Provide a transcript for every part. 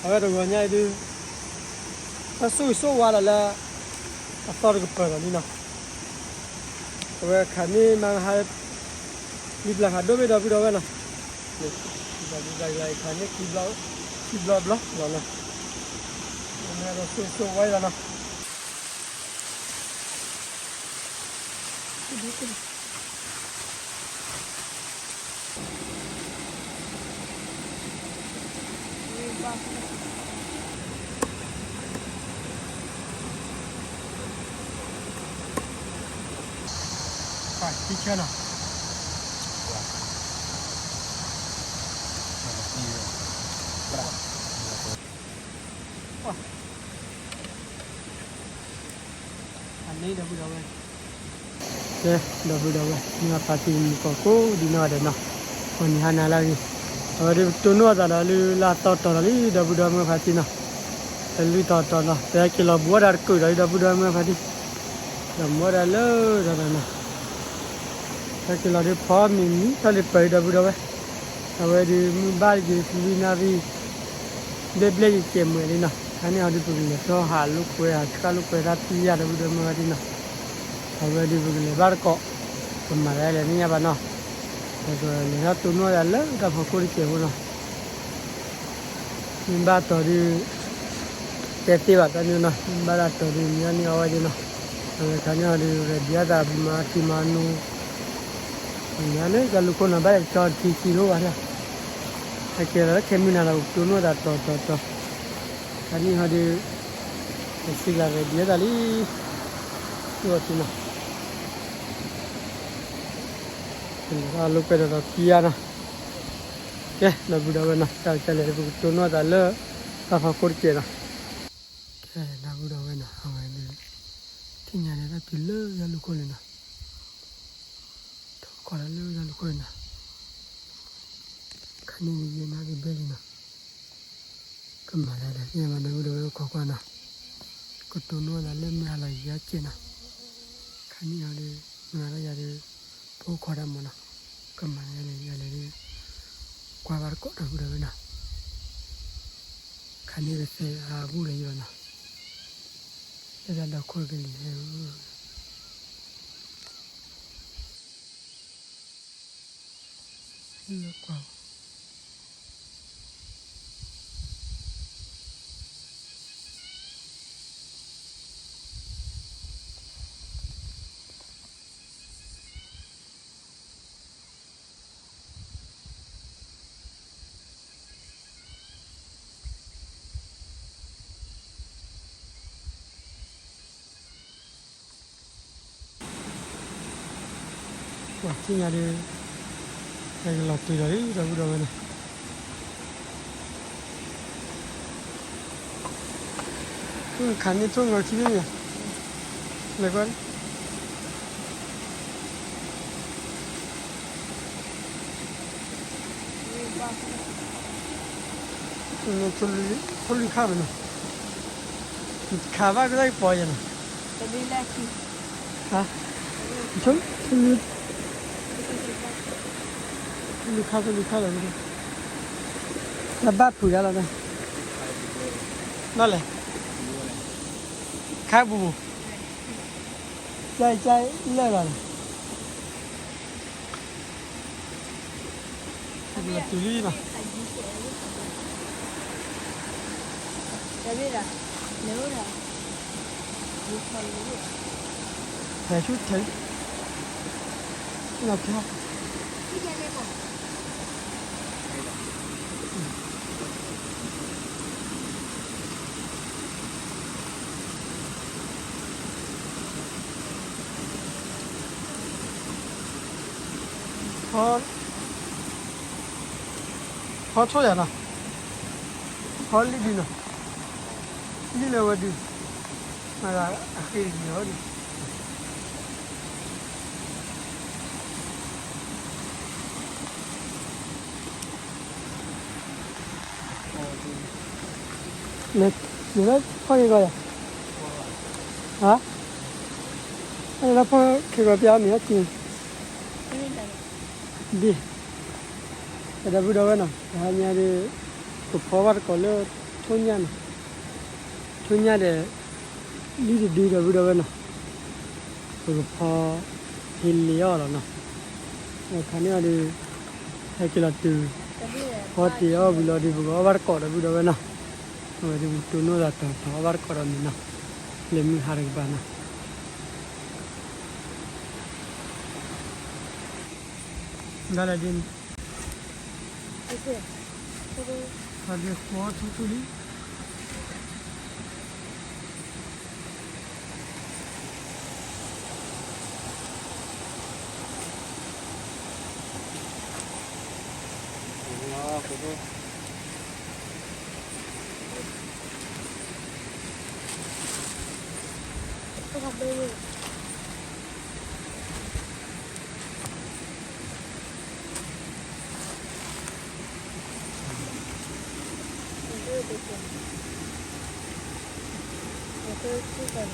အဝဲတဂီၤညါအံၤဒုး တၢ်ဆိၣ်ဂ့ၤဆိၣ်ဝါလီၤလၢ အသီတကပၤလီၤလံနီၤ. အဝဲခးန့ၢ်မါဟါ လံပျၢ်ဃးဒိၣ်ဘ့ၣ်ဒီပုၢ်ဒီဝဲၢ်နီၤ. ခးန့ၢ်ခံဘျီဘျီလီၤနီၤ. မ့ၢ်တၢ်ဆိၣ်ဂ့ၤဆိၣ်ဝါလီၤနီၤ. အန့ၣ်ဒီပုၢ်ဒီဝဲၢ် ကဲ ဒီပုၢ်ဒီဝဲၢ် မ့ၢ်အဖါတံၢ်မုၢ်ကီၢ်ကိးဒံနီၢ်ဂၤဒဲးနီၤ, ဂီၤနံၤဟါနၤလၢအဂ့ၤ, အဝဲဒုးပတိၢ်နီၣ်အသးဒီးလၢလၢအသီတီၤလီၤလံ ဒီပုၢ်ဒီဝဲၢ်မုၢ်ဖါတံၢ်နီၤ, တလုၢ်တီၤတီၤလီၤ ပဟဲက့ၤလီၤဘူးဝဲဒၣ်တကုာ်ဒီးလံ ဒီပုၢ်ဒီဝဲၢ်မုၢ်ဖါတံၢ်, ဒီးမူဝဲဒၣ်လၢတၢ်ဒီးနီၤ, ဟဲက့ၤလီၤဒုးဖီမံၤမံၤထီၣ်လံပၢၤလံ ဒီပုၢ်ဒီဝဲၢ်, အဝဲဒုးမုၢ်ဘၣ်လံက့ၤလွံၢ်နၣ်ရံၣ် ဘျဲၣ်ဘျဲၣ်ယကဲးမုာ်လံနီၤ, ခါန့ၣ်အီၤဒုးပကလဲၤထီၣ်ဟးလိာ်ကွဲ ဟးဆှၣ်လိာ်ကွဲတၢ်ပျံၤယၤ ဒီပုၢ်ဒီဝဲၢ်မုၢ်ဖါတံၢ်နီၤ, အဝဲဒုးပကလဲၤဘၣ်တကိး, ပမၤတၢ်လဲၤန့ၢ်ညါဘၣ်နီၤ, ဒီးပလဲၤထီၣ်တိၢ်နီၣ်ယၤလၢတၢ်ဖီခိၣ်တစဲးဖိနီၤ, မ့ၢ်ဘၣ်တီၤဒုး တဲသ့ဘၣ်တၢ်န့ၣ်နီၤ, မ့ၢ်ဘၣ်တၢ်တီၤဒုးမ့ၢ်အီၣ်န့ၢ်အီၣ်ဝဲဒၣ်နီၤ, အဝဲခါန့ၣ်အီၤဒုး ready အသးမၤထံမၤနိ မ့ၢ်န့ၣ် တၢ်လူၤခိၣ်နီၤ ဘၣ်လဲၤကၠီထံခံလိဘၣ်ဒၣ်, ဟဲက့ၤလီၤလၢခဲမုၢ်နၤဒီး ပတိၢ်နီၣ်သးတီၤတီၤတီၤ, ခါန့ၣ်ဟီဒုး ပစံးကလၤ ready အသးလံ, အိၣ်ထံနီၤ, ပလဲၤထီၣ်လိာ်ကွဲဒီးဒီးပျံၤယၤနီၤ, ကဲ ဒီပုၢ်ဒီဝဲၢ်နီၤ တၢ်ကလဲၤဒုး ပကတိၢ်နီၣ်သးလၢ တၢ်ဖီခိၣ်တစဲးနီၤ, ကဲ ဒီပုၢ်ဒီဝဲၢ်နီၤ အဝဲဒုး ထံၣ်ညါန့ၣ် တၢ်တုၤလၢတၢ်လူၤခိၣ်လံနီၤ ထီၣ်ခီလၢတၢ်လူၤခိၣ်လံနီၤ, ခါန့ၣ်ဒုးယဲနါကဘဲလံနီၤ, ကမၤလၢဒၣ်သ့ၣ်ညါဘၣ် ဒီပုၢ်ဒီဝဲၢ် ခိးကွၢ်နီၤ, ကတိၢ်နီၣ်သးလၢမုၢ်ဟါလီၤယဲၢ်ကဲးနီၤ, ခါန့ၣ်အီၤဒုး မၤလီၤယၤဒုး ဖိခွါတၢ်မၤနီၤ, ကမၤလၢယၤလဲၤဒုး ကွၢ်ဘၣ်တကိး ဒီပုၢ်ဒီဝဲၢ်နီၤ, ခါန့ၣ်တသဲအဘူးဒီးယံၤဘၣ်နီၤ, လၢတၢ်ဒီခိၣ်ကလံၤဟဲဧၢ လၢကွၢ် ပှၤထံၣ်ညါဒီး ဟဲကလီၤတုၤဒီးလံ ဒီပုၢ်ဒီဝဲၢ်န့ၣ် ခးန့ၢ်ထိၣ်ငီၤခံန့ၣ် လဲၤကွၢ် ထိၣ်လွံၢ်ခါမ့ၢ်နီၤ, ခးဘၣ်ကတၢၢ်ကပီၤယဲနီၤ, ဟါ, ထိၣ်လွံၢ်, ထိၣ်လွံၢ်ခါ ထိၣ်လွံၢ်ခါလီၤ, တၢ်ဘၣ်ဖုးဒၣ်လီၤ, ဘၣ်လဲၣ်, ခါပူၤပူၤ, ကၢ်ကၢ်လၢာ်လီၤန့ၣ် တုၤလံနီၤ, ထဲဆူထဲ, နီၤဖျါ, ဖီ, ဖီထိၣ်ယၤနီၤ, ဖီလံဒုနီၤ, လံလၢဝဲဒု, မ့ၢ်အဃ့ဒုနီၤ နလၢဖီက့ၤကီးယၤ, ဟါ, နလၢဖီက့ၤကီးပျါမ့ၢ်ဟဲက့ၤ, ဒ်, ဒီပုၢ်ဒီဝဲၢ်နီၤ တဟါညါဒီး ကဖီဘၣ်တကိးလၢ ညါနီၤ, ဆိညါဒီး လံတဒုဒီပုၢ်ဒီဝဲၢ်နီၤ, ပကဖီ ဟ့လ့ၤအီၤလီၤနီၤ, အခါန့ၣ်အီၤဒီး ဟဲက့ၤလီၤတုၤ ဖီတ့ၢ်အီၣ်ဝံၤလီၤဒီး ပကအီၣ်ဘၣ်တကိးဒီပုၢ်ဒီဝဲၢ်နီၤ, အဝဲဒုးပကတိၢ်နီၣ်သးတီၤတီၤအီၣ်ဘၣ်တကိးဒီးန့ၣ်နီၤ, လၢမုၢ်ဟါတကပၤနီၤ. ဒ်လဲၣ်ဒ်န့ၣ်, ဒ်ဃီထူထူလံ.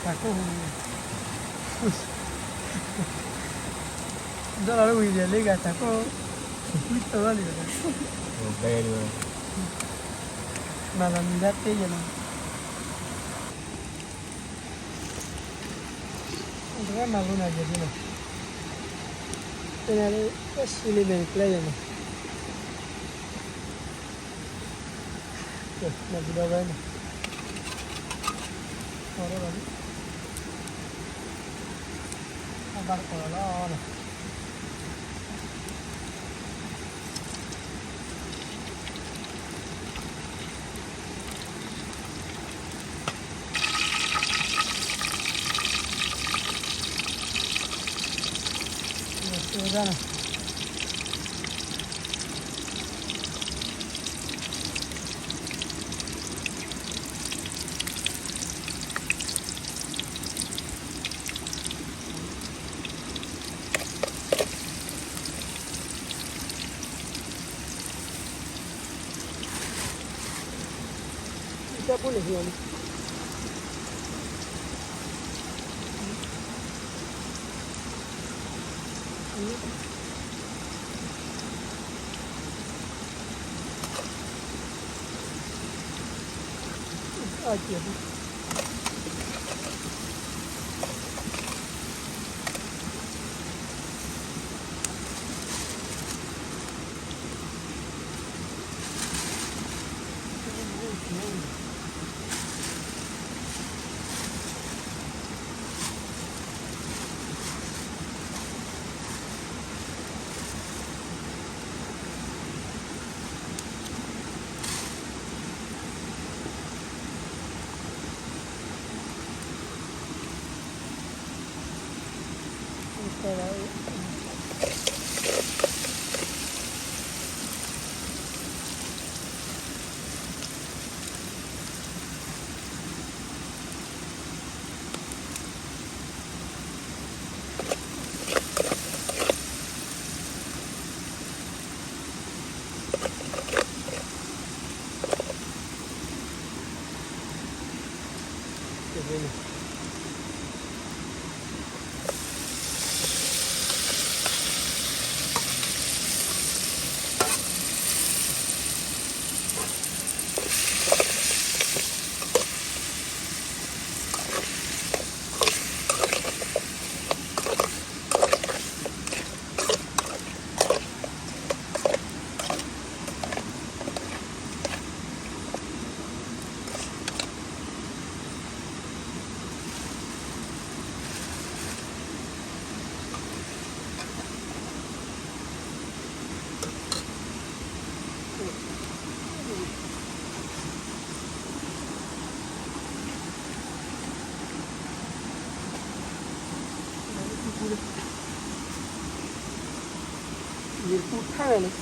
တၢ်ကိၢ်, ဒိၣ်လီၤလၢဝံၤဒီးလၢဂၤတၢ်ကိၢ်, ဝံတၢ်လီၤလံ, မၤလီၤမံၤဒၣ်တ့ၢ်ယဲလီၤ. တဝဲမၤလိန့ၣ်ယဲဒ်နီၤ, ပန့ၣ်လၢ ပှၤဆံလံမ့ၢ်ကျဲယဲနီၤ, မၤဘုဒီဝဲနီၤ, အဘၣ်တကိးလီၤလီၤနီၤ. တၢ်ပူၤန့ၣ်ဟံးအီၤလံ. အကဲး မ့ၢ်ပူထါဝဲန့ၣ်,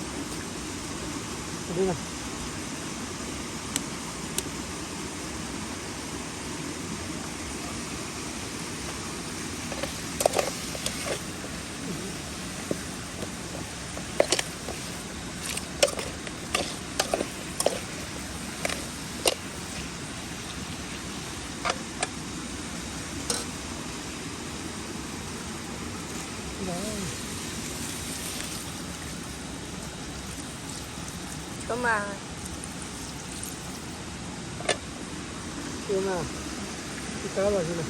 ကမၤ, ကမၤ, ကမၤ, အဝဲတူၢ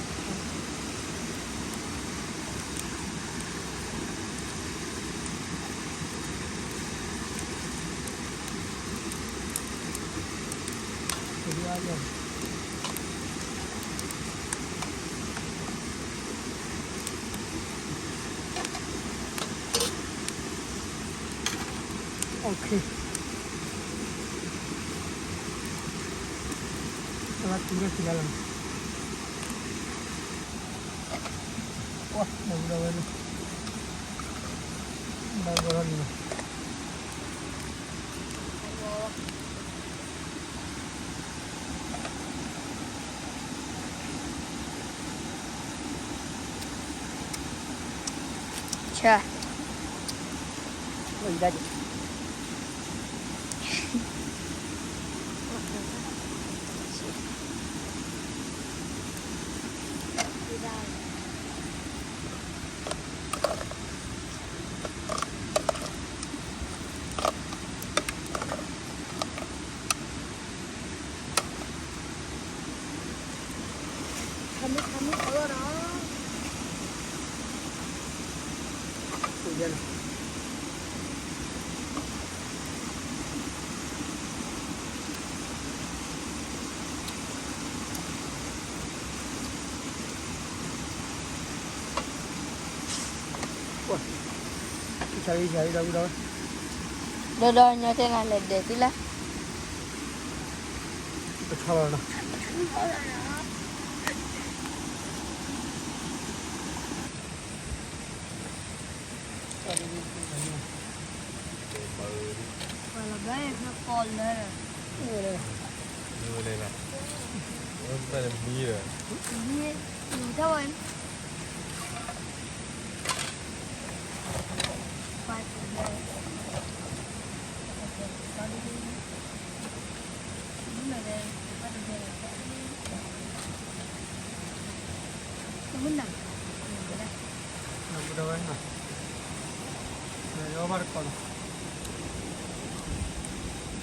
်ထီၣ်ခံလၢလီၤ, ပှၤ ဒီပုၢ်ဒီဝဲၢ်န့ၣ်, ဘၣ်ဂီၤထီၣ်လံလီၤ. ဆၢ, ထါမုၣ်ထါမုၣ်အလီၢ်ဒီး, ဒီးဒီးညီတဲနၤလဲၤဒဲးသ့လၢ ပဆီလီၤနီၤ. ပှၤလီၤဘဲဖဲကီၢ်လၢ, မ့ၢ်ဝဲလဲၣ်, တၢ်မံဒီး, မံ, ယူၤထီၣ်ဝဲ, ပှၤတဘဲ, မ့ၢ်ဝဲလဲၣ်, ပှၤတဘဲ, မ့ၢ်နၤ, ဒီပုၢ်ဒီဝဲၢ်နီၤ, လၢအဘၣ်တကိးနီၤ,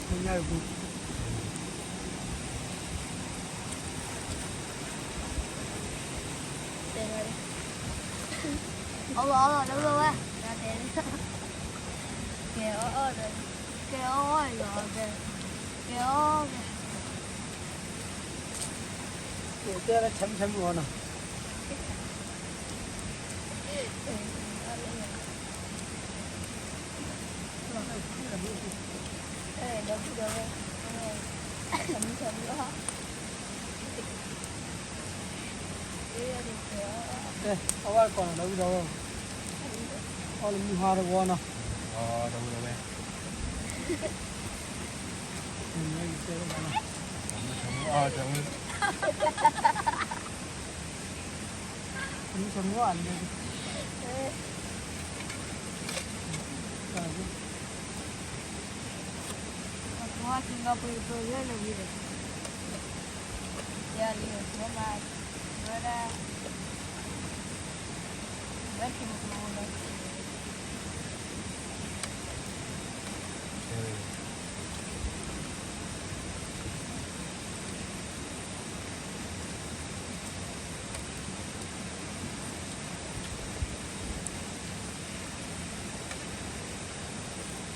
ဖိညၣ်အပူၤ, တဲ, အီၣ်အီၣ်ဒီပုၢ်ဒီဝဲၢ်, ကဲအီၣ်အီၣ်ဒီး, ကဲအီၣ်အီၣ်လီၤ, ကဲအီၣ်, ကဲလၢဆၢမုၢ်ဆၢမုၢ်အီၤနီၤ. အဝဲကိးနီၤ ဒီပုၢ်ဒီဝဲၢ်, အီၣ်လၢမုၢ်ဟါတဝီနီၤ, ဒီပုၢ်ဒီဝဲၢ်, မုၢ်ဆၢမုၢ်အီၤ, မုၢ်ဆၢမုၢ်အီၤ, ထံၣ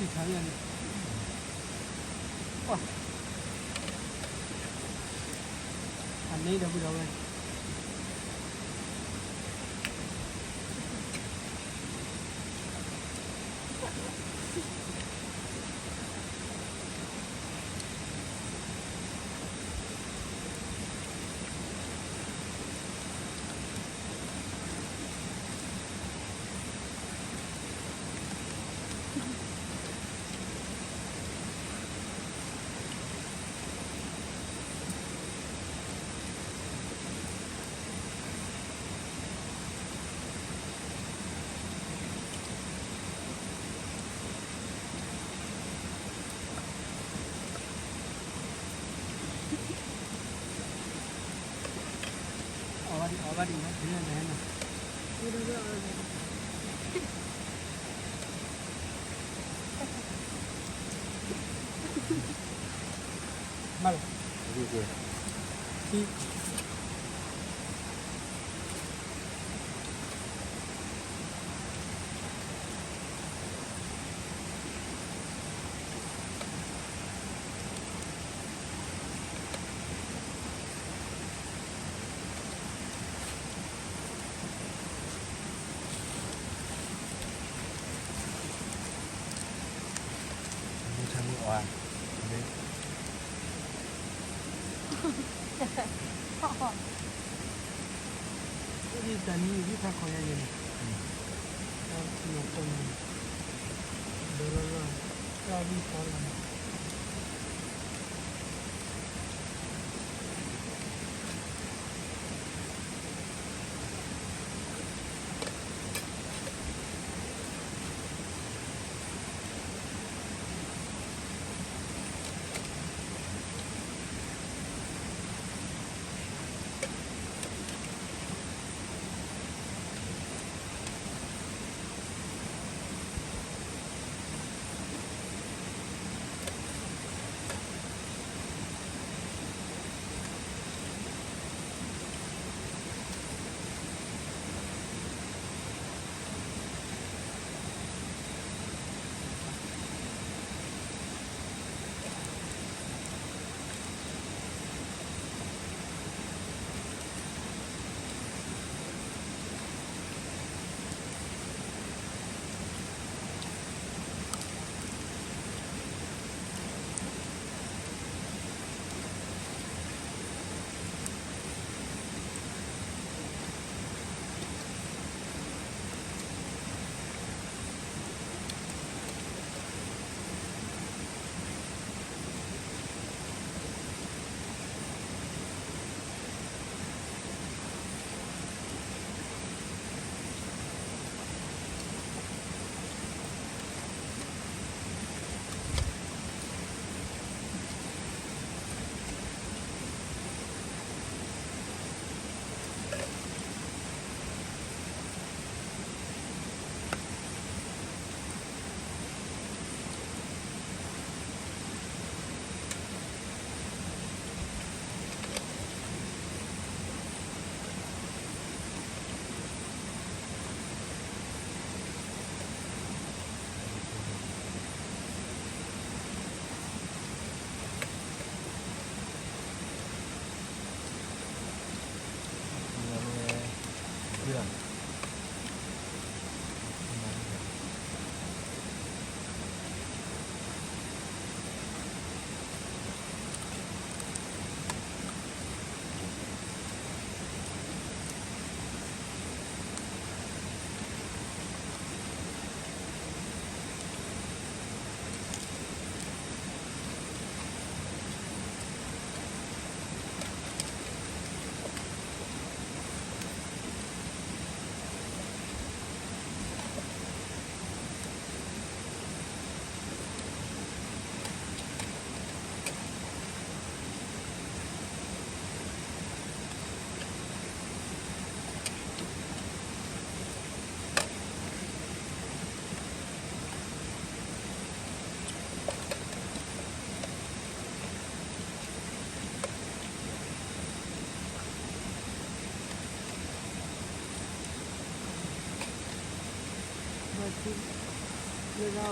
်ထါယၤန့ၣ်, ပှၤ, အန့ၣ်ဒီပုၢ်ဒီဝဲၢ် ထံၣ်ထါယၤန့ၣ်, တၢ်နံၤယံၤထါခီၣ်ညါယဲန့ၣ်, တၢ်နံၤ, ဒီးလီၤလီၤ, တၢ်ဝံၣ်ဖီလီၤန့ၣ်. လၢဂၤအ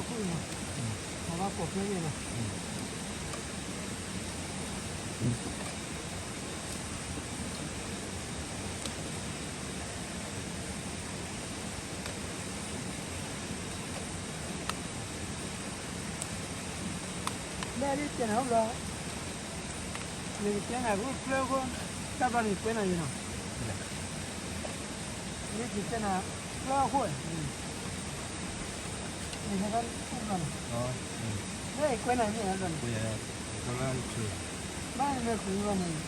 ခိၣ်န့ၣ်, အဘၣ်ကိးဖျၢၣ်န့ၣ်လီၤ. မ့ၢ်ဒ်တဲနၤအိၣ်လီၤ, နကတဲနၤကအိၣ်ဖျၢၣ်အဃိ, တၢ်ဘျီန့ၣ်ကွဲနၤယံၤနီၤ, မ့ၢ်ကတဲနၤဖျၢၣ်အဃိ, နဟဲဘၣ်အိၣ်ဘျီန့ၣ်, မ့ၢ်ကွဲနၤမ့ၢ်ဘျီန့ၣ်, ဘၣ်မ့ၢ်ဃုဘျီန့ၣ်,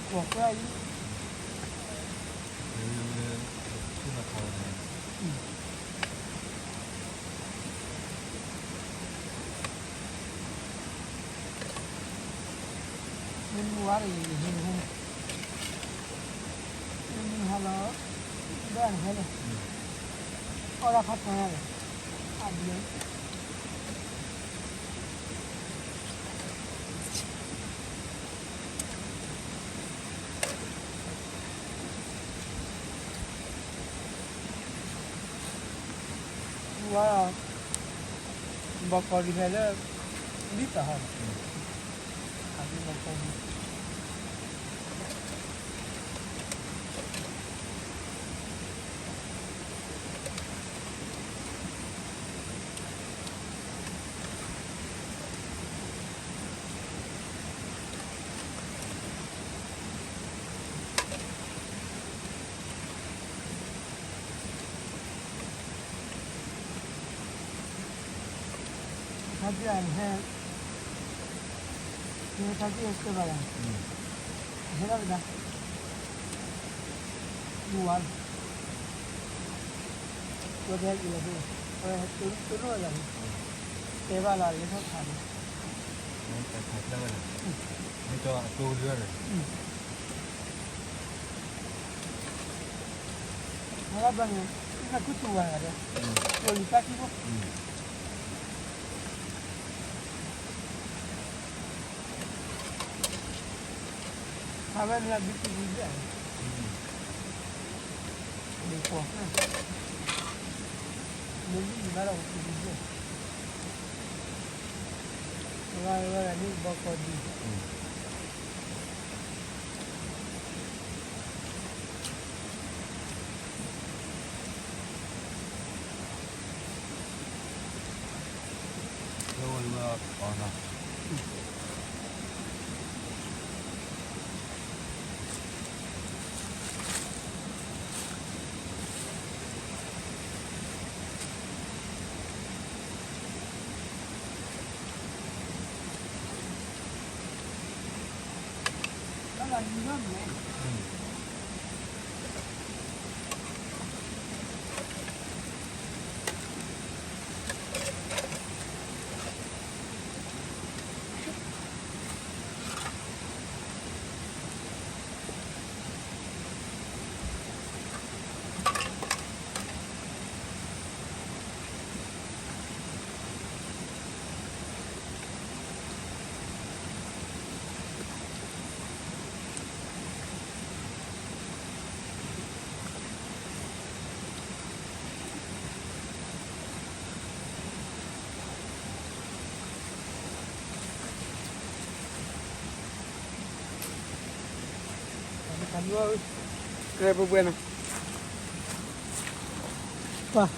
ကွၢ်ကွၢ်အံၤ, မ့ၢ် ဝါရံၤ ဟဲလီၤ, ဘၣ်ဟဲလီၤ, အီၣ်ဒၣ်ဖးထီညါလီၤ, အဘျီ ဝါ, ဘီကီၢ်ဒံးဟဲလၢ ဒ်သိးဟီ, ဘီကီၢ်ဒံး ခါက့ၤဟဲ, ခါက့ၤဟဲစၢၤဘၣ်ယၤ, ဟဲဒၣ်ကဒါ, မုၢ်ဝါလီၤ, ဝဲဒၣ်က့ၤလီၤ, ဝဲတူၢ်လိာ်လီၤ, တဲဘၣ်လီၤလၢထီၣ်ခါန့ၣ်, မ့ၢ်ကီအတိၢ်လၢ, မ့ၢ်ဘၣ်န့ၣ်, နကူတူၢ်ဝဲဒၣ်, ဝဲလံတၢ်ခံဖိ အဝဲန့ၣ်ဒုးကံၤကံၤဒဲး, ဒ်ကွၢ်, မ့ၢ်လံဘၣ်ဒီးကံၤကံၤဒဲး, ဝဲဝဲဒၣ်န့ၣ်ဘီကီၢ်ဒံး ကဲပှဲၤပှဲၤနီၤ, ပှၤ,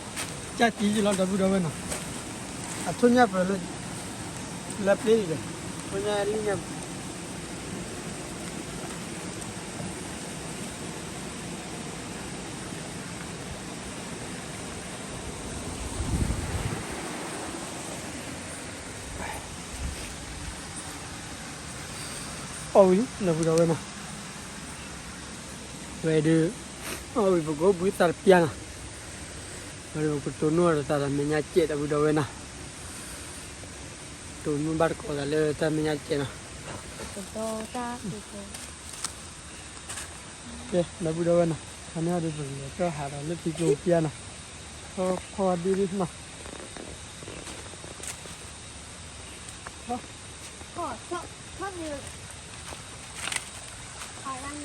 ကၢ်တံၤယလီၤဒီပုၢ်ဒီဝဲၢ်နီၤ, အထိၣ်ညၣ်ပၢၢ်လၢ, လၢပျ့ၤဒီး, ထိၣ်ညၣ်လံၣ်ညၣ်ပၢၢ် အီၣ်ဝံၤလံ ဒီပုၢ်ဒီဝဲၢ်နီၤ, ဝဲဒုး, အီၣ်ဝံၤပကအိၣ်ဘှံးသးတပျၢ်နီၤ, ဝဲဒုးပကတိၢ်နီၣ်ဒီးတၢ်မဲာ်ညါစဲး ဒီပုၢ်ဒီဝဲၢ်နီၤ, တိၢ်နီၣ်ဘၣ်တကိးသးလၢတၢ်မဲာ်ညါစဲးနီၤ, ကဲ ဒီပုၢ်ဒီဝဲၢ်နီၤ, ခါန့ၣ်အီၤဒုးပကလဲၤကၠီၣ်ဟးဒီးလၢထံကျိပျၢ်နီၤ, ဖီဖီဒ့ဒ့နီၤ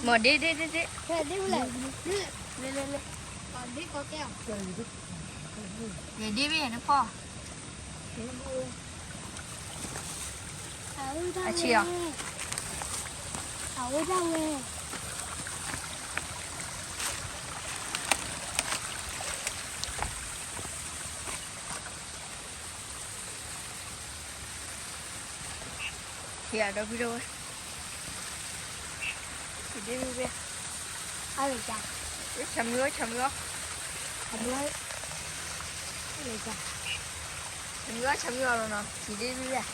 မ့ၢ်ဒ့ဒ့ဒ့ဒ့, လဲၤလဲၤလဲၤ, ဒ့ဘ့ၣ်နဖီ, အဆံးအီၤ, အဝဲဒၣ်ဝဲ ဟ့ၣ်အဒီပုၢ်ဒီဝဲၢ်, ဒ့မုၢ်ဘ့ၣ်, အဝဲဒၣ်, ဆၢမုၢ်အီၤ ဆၢမုၢ်အီၤ, ဆၢမုၢ်အီၤ ဆၢမုၢ်အီၤ ဆၢမုၢ်အီၤလီၤနီၤ ဆံးဒ့မုၢ်ဘ့ၣ်.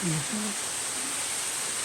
တၢ်လီၤတ့ၢ်, တၢ်လီၤတ့ၢ်, တၢ်လီၤတ့ၢ်, တၢ်လီၤတ့ၢ်, က့ၤလီၤလံ, က့ၤလီၤလံ, မၤလီၤ, က့ၤလီၤလံ. မ့ၢ်အါပှဲၤလီၤ, ဘ့ၣ်လီၤ, ဘ့ၣ်လီၤ, ဘ့ၣ်လီၤ, ဘ့ၣ်လီၤ, ဘ့ၣ်လီၤ, ဘ့ၣ်လီၤ, ဘ့ၣ်လီၤ, ဘ့ၣ်လီၤ, ဘ့ၣ်လီၤ, ဘ့ၣ်လီၤ, ဘ့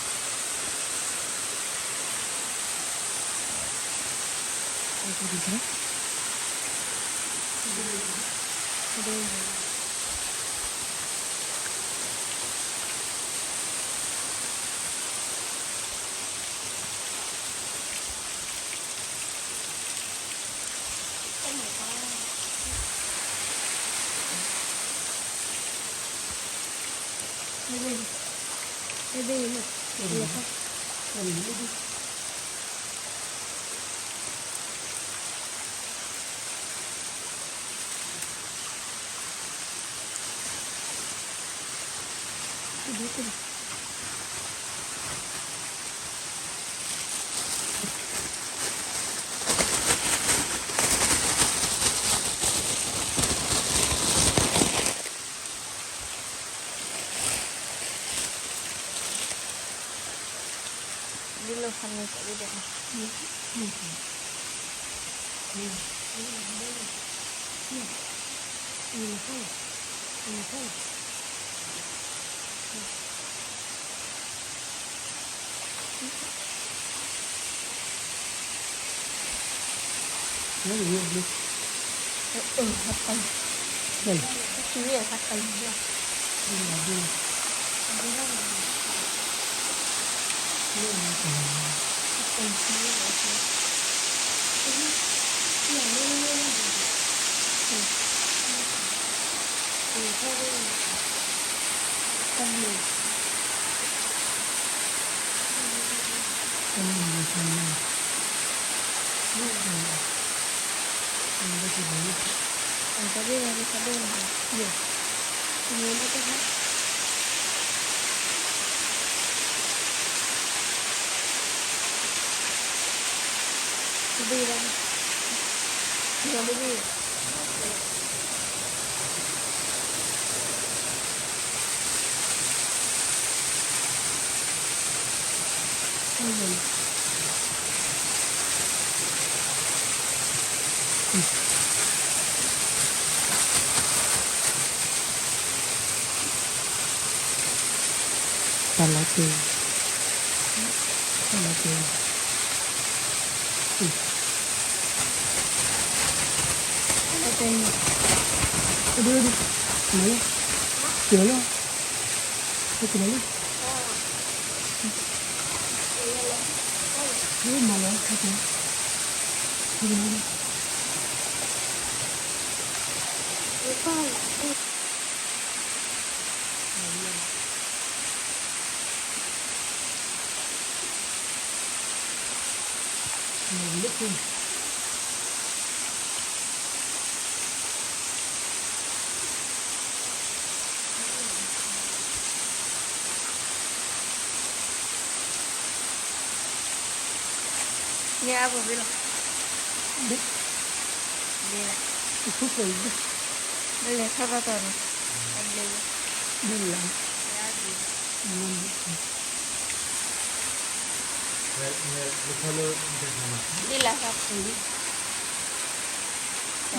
ၣ်လ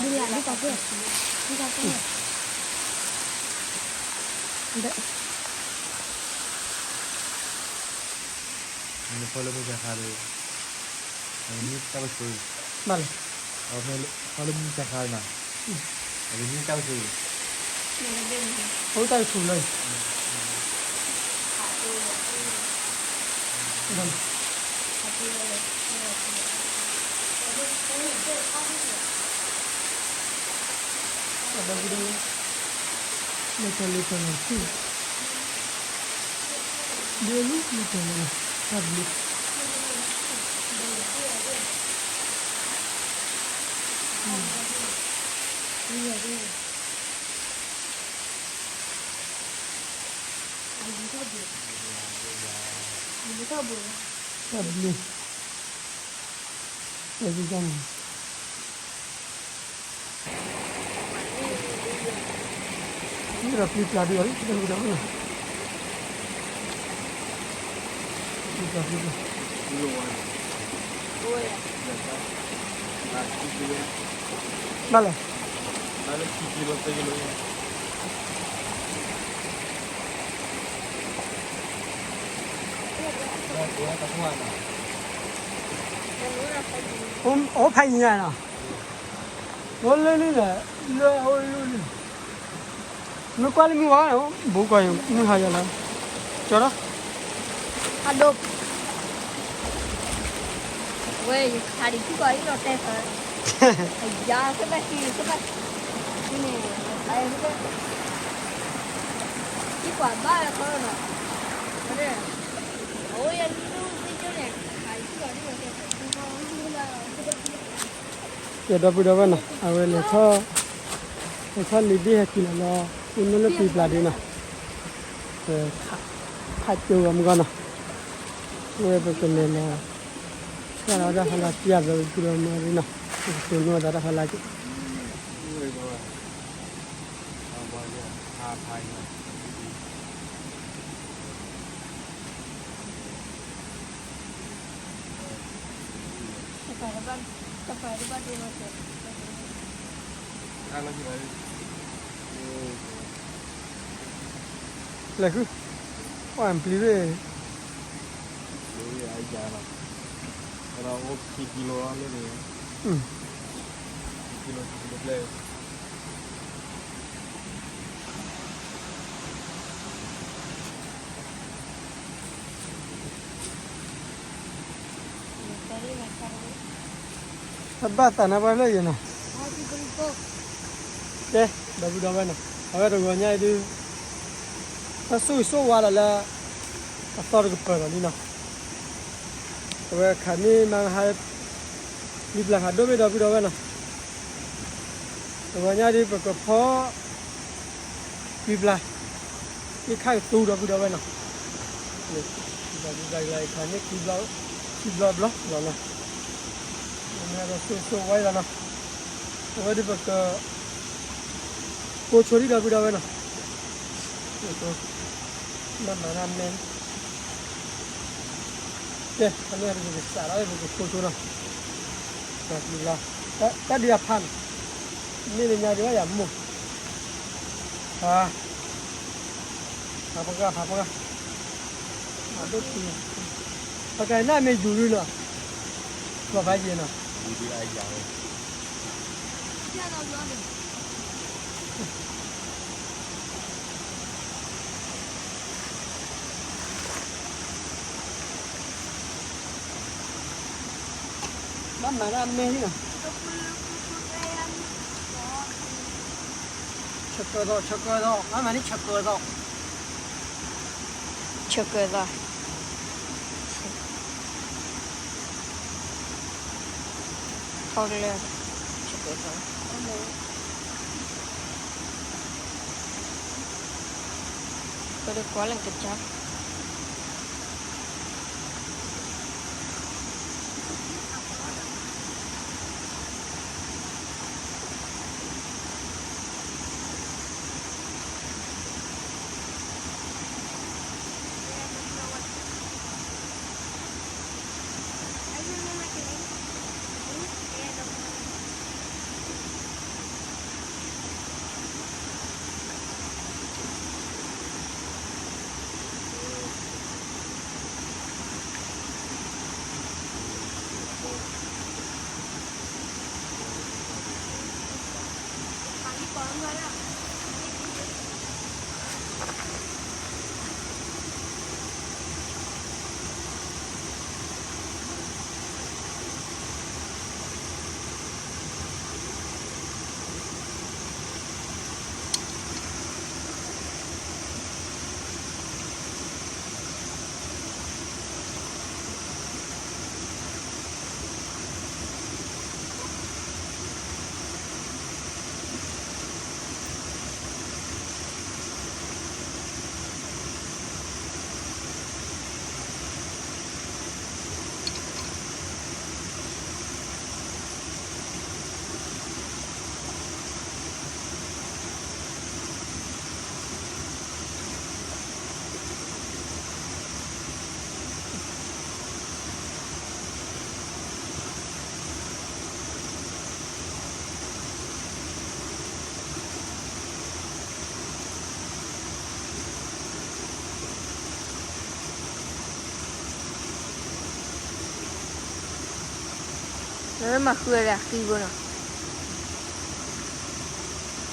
ီၤ, နဖီလၢမုၢ်ကခါဒီး, အမ့ၢ်တၢ်ကဆိၣ်, ဘၣ်လဲၣ်, ဖီလၢမုၢ်ကခါနီၤ, အမ့ၢ်တၢ်ကဆိၣ်, အိၣ်တၢ်ကဆိၣ်လီၤ, ဘၣ်လဲၣ်. တၢ်ဘျုး, လၢတၢ်လၢတၢ်လီၤဆူၣ်, ဘျုးလၢတၢ်လၢတၢ်ဘျုး, တၢ်ဘျုး, တၢ်ဘျုး, တၢ်ဘျုး, ဒီးပျံၤပျါဒံးအီၤလံ, တၢ်ဘျုးတၢ်ဘျုး, ပျံၤပျါပျံၤပျါ, ဘၣ်လဲၣ်. အိၣ်ဖးယံၤညါနီၤ, အိၣ်လၢလံလဲၣ်, လၢအိၣ်လၢလံ, မ့ၢ်ကွၢ်လၢမုၢ်ဝါ, ဘူးကီၢ်ယိၤ မုၢ်ဟါယၤလီၤ, ကၠီဒီး, အဒိ, ဝဲယခါဒံး ထံကီၢ်အံၤလီၤတဲာ်ခါ, အယၤကဘၣ်ဟံးကဘၣ်, န့ၣ်, ထံကီၢ်ဘၣ်ဝဲခီနီၤ, အဝဲယလူၤသ့ၣ်ညိန့ၣ်, ခါဒံးထံကီၢ်ဒ်လီၤတဲာ်ခါ, ကဲဒီပုၢ်ဒီဝဲၢ်နီၤ, အဝဲလဲၤထီၣ်, လဲၤထီၣ်လံာ်ဘ့ၣ်ဟဲက့ၤလီၤလီၤ, အိၣ်နီၢ်လၢပံၤပျၢ်ဒ်နီၤ, ခးကၠိဂီၤမုၢ်ဂီၢ်နီၤ, ဝဲပကလဲၤလီၤ, ဆှၢလီၤတၢ်ဖီလာ် ပျၢ်ဘျီပူၤဒီးမၤဒ်နီၤ, ပကတိၤနီၢ်သးတၢ်ဖီလာ်က့ၤ လဲၤဃု, ပှၢ်ပျံၤဝဲ, လၢ, အဘၣ်သးနါပှၢ်ဖျၢၣ်ယဲနီၤ, ကဲ, ဒီပုၢ်ဒီဝဲၢ်နီၤ, အဝဲတဂီၤညါအံၤဒုး, တၢ်ဆိၣ်ဂ့ၤဆိၣ်ဝါလီၤလၢ, အသီတကပၤလီၤလံနီၤ, အဝဲခးမ့ၢ်မါဟါ, မံၤပျၢ်ခးဒိၣ်မ့ၢ်ဒီပုၢ်ဒီဝဲၢ်နီၤ, တဂီၤညါဒုးပကဖီ မံၤပျၢ်, မ့ၢ်ခါကသူဒီပုၢ်ဒီဝဲၢ်နီၤ, မံၤပျၢ်ခးန့ၢ်ခံဘျီဘျီလီၤနီၤ, မ့ၢ်ဒီးဆိၣ်ဂ့ၤဆိၣ်ဝါလီၤနီၤ, အဝဲဒုးပက, ကိးဆိဒံးဒီပုၢ်ဒီဝဲၢ်နီၤ, မ့ၢ်မၤတၢ်မဲ, ကဲ, အမ့ၢ်ဒုးပကစးထီၣ်ပကကိးဆိနီၤ, လီၤ, တၢ်ဒုးအဖးန့ၣ်, မ့ၢ်လၢညါဒုးဘၣ်ယၤမိၢ်, ဖး, ဖးပှၢ်ဂၤ ဖးပှၢ်ဂၤ, မၤဒိၣ်တုၤ, ပကနၣ်မ့ၢ်ယူၤဒုနီၤ, လီၤဖးယံၤနီၤ ဘၣ်မၤတၢ်မဲလံနီၤ, ဆၢကၢသီ ဆၢကၢသီ ဘၣ်မၤန့ၣ်ဆၢကၢသီ, ဆၢကၢသီ, ထီကလၢ, ဆၢကၢသီ ပတကွၢ်လၢကစၢ် မၤဃုဝဲဒၣ်ဃံဖိနီၤ.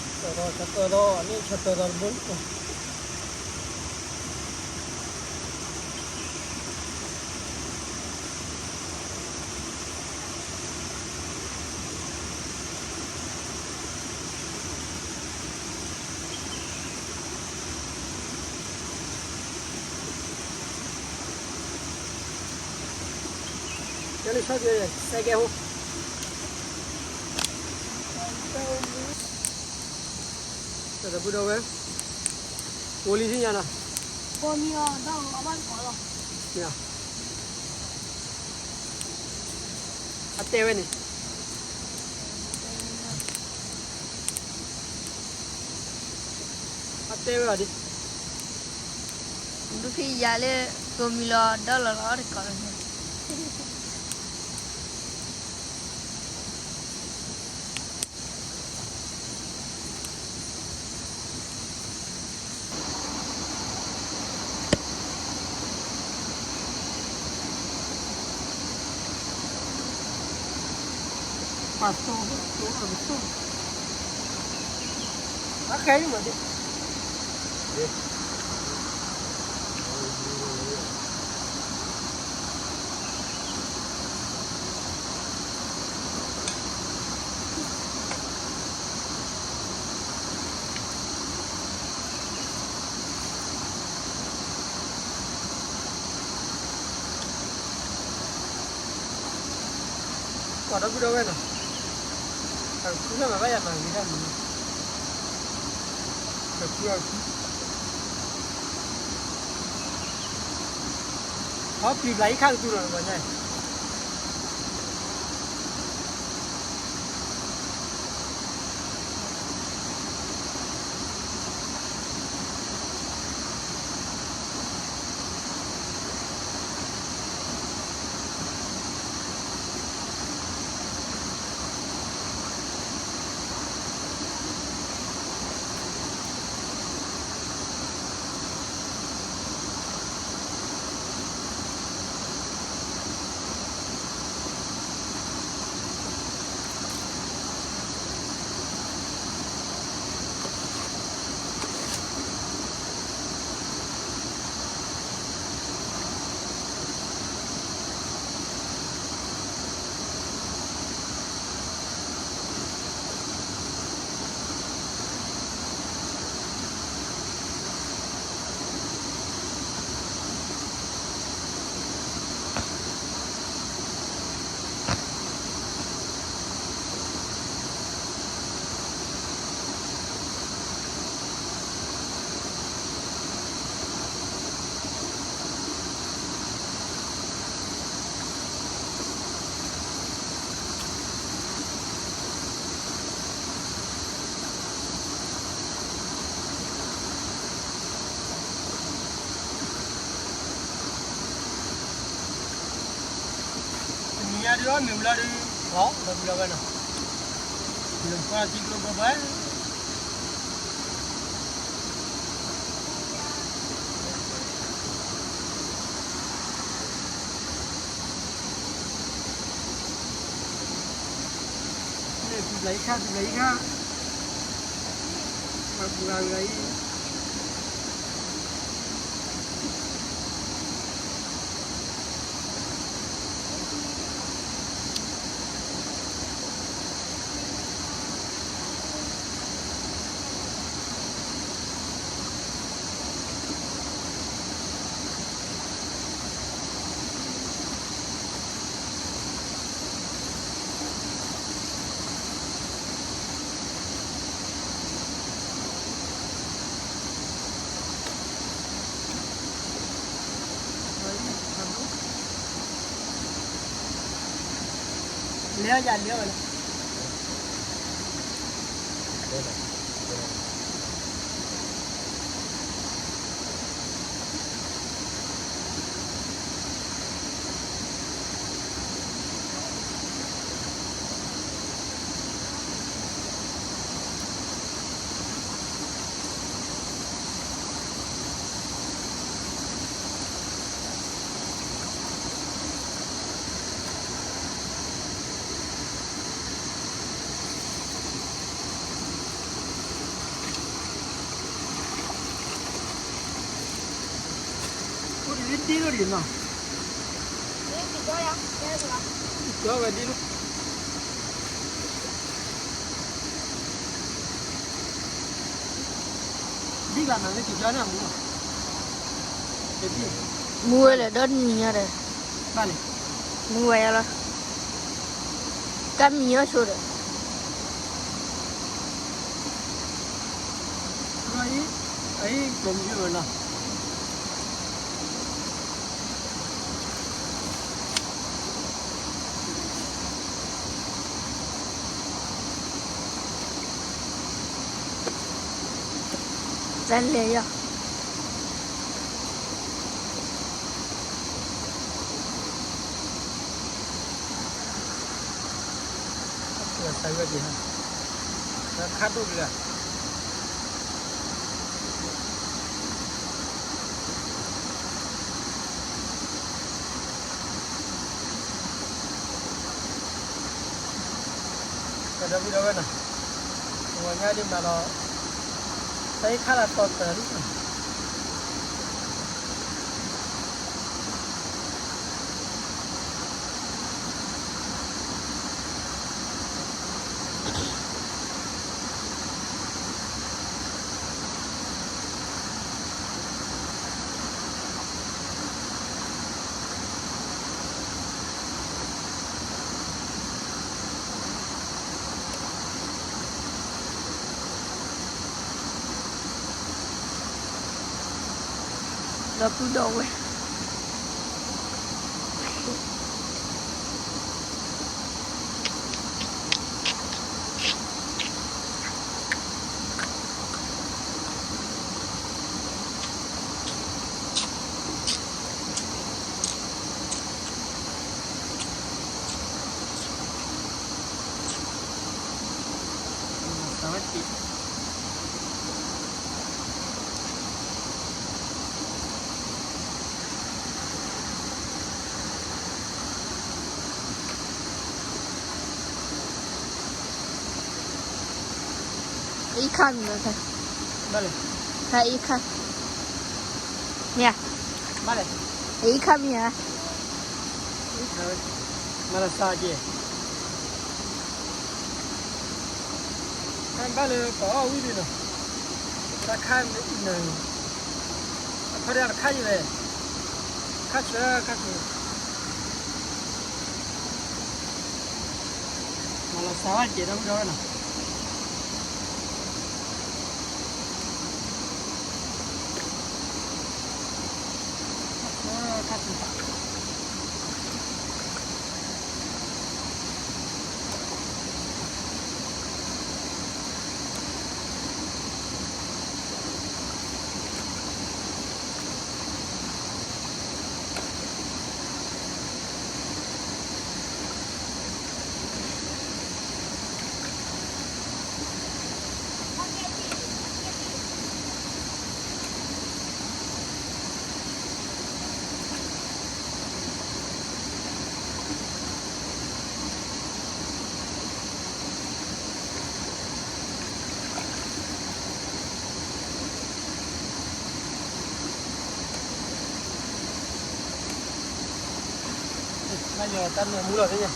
ဆၢတီၢ်ဆၢတီၢ်န့ၣ် ဆၢတီၢ်တီၢ်တဘိလီၤ. ကဲလၢဆီကဲ စဲကဲဟိ တၢ်တဘုဒီဝဲ ကိးလံသ့ၣ်ညါနီၤ. ကိးမံၤအီၤဒီးအဘၣ်တကိးလီၤ. အတဲဝဲန့ၣ် အတဲဝဲဒၣ်ဒ် ဒုးဖံယၤလၢ ကိးမံၤလီၤဒီးလီၤလီၤတကိးလီၤ. ပှၤသိ သိ သိ အခဲအံၤမးဒ် ပှၤဒီပုၢ်ဒီဝဲၢ်နီၤ, အဖုလၢမၤဘၣ်ယၤမၤဂ့ၤတၢ်မနုၤ, အဖုအဖု, ဟီပျံၤဘျးအံၤခါကသူၣ်နီၤတဘျီညါအံၤ တနံၤညါဒုးအီၣ်မ့ၤဝံၤလီၤဒုး, ဒီပုၢ်ဒီဝဲၢ်နီၤ, လၢကွၢ်ထံကျိဘၢဘၢ န့ၣ် ပျံၤဘျးအံၤခါ ပျံၤဘျးအံၤခါ, ပှၤပူၤဂၤဂၤအံၤ လဲၤယၤလဲၤဝဲလီၤ. တနံၤညါဒုးအီၣ်မ့ၤဝံၤလီၤဒုး, ဒ်လိၣ်ဒံးနီၤ, ကၠီဝဲဒ်လိၣ်, ဒ်လၢနီၤလၢကၠီန့ၣ်မူ, မူဝဲလဲၣ်ဒီနံၤညါဒီး, ဘၣ်လဲၣ်, မူဝဲယါလီၤ, ကမံၤအီၤဆိဒီး အံၤ, အံၤကမံၤလီၤနီၤ. တၢ်လဲၤယီၤ စးဝဲက့ၤ, ခါဒိၣ်ကလၢာ်, ဒီပုၢ်ဒီဝဲၢ်နီၤ, ပဝဲညါဒ်မးလီၤ, တၢ်အံၤခါလၢတီတီလံ ဒီပုၢ်ဒီဝဲၢ် အံၤခါမံၤလီၤ, ဘၣ်လဲၣ်, ခါအံၤခါ, မ့ၢ်ဧါ, ဘၣ်လဲၣ်, အံၤခါမံၤဧါ, မၤလီၤစၢ်က့ၤ ဘၣ်လၢပှၤအီၣ်ဝံၤဒုနီၤ, တၢ်ခါမ့ၢ်အံၤနၤ, အခီဒၣ်တခါယံၤဝဲ, ခါဆၢခါဆၢ, မၤလီၤစၢ်ဝဲက့ၤဒီပုၢ်ဒီဝဲၢ်နီၤ, ခါဆၢခါဆၢ တၢ်ယီၤတၢ်နၢမူလီၤသ့ၣ်ညါ,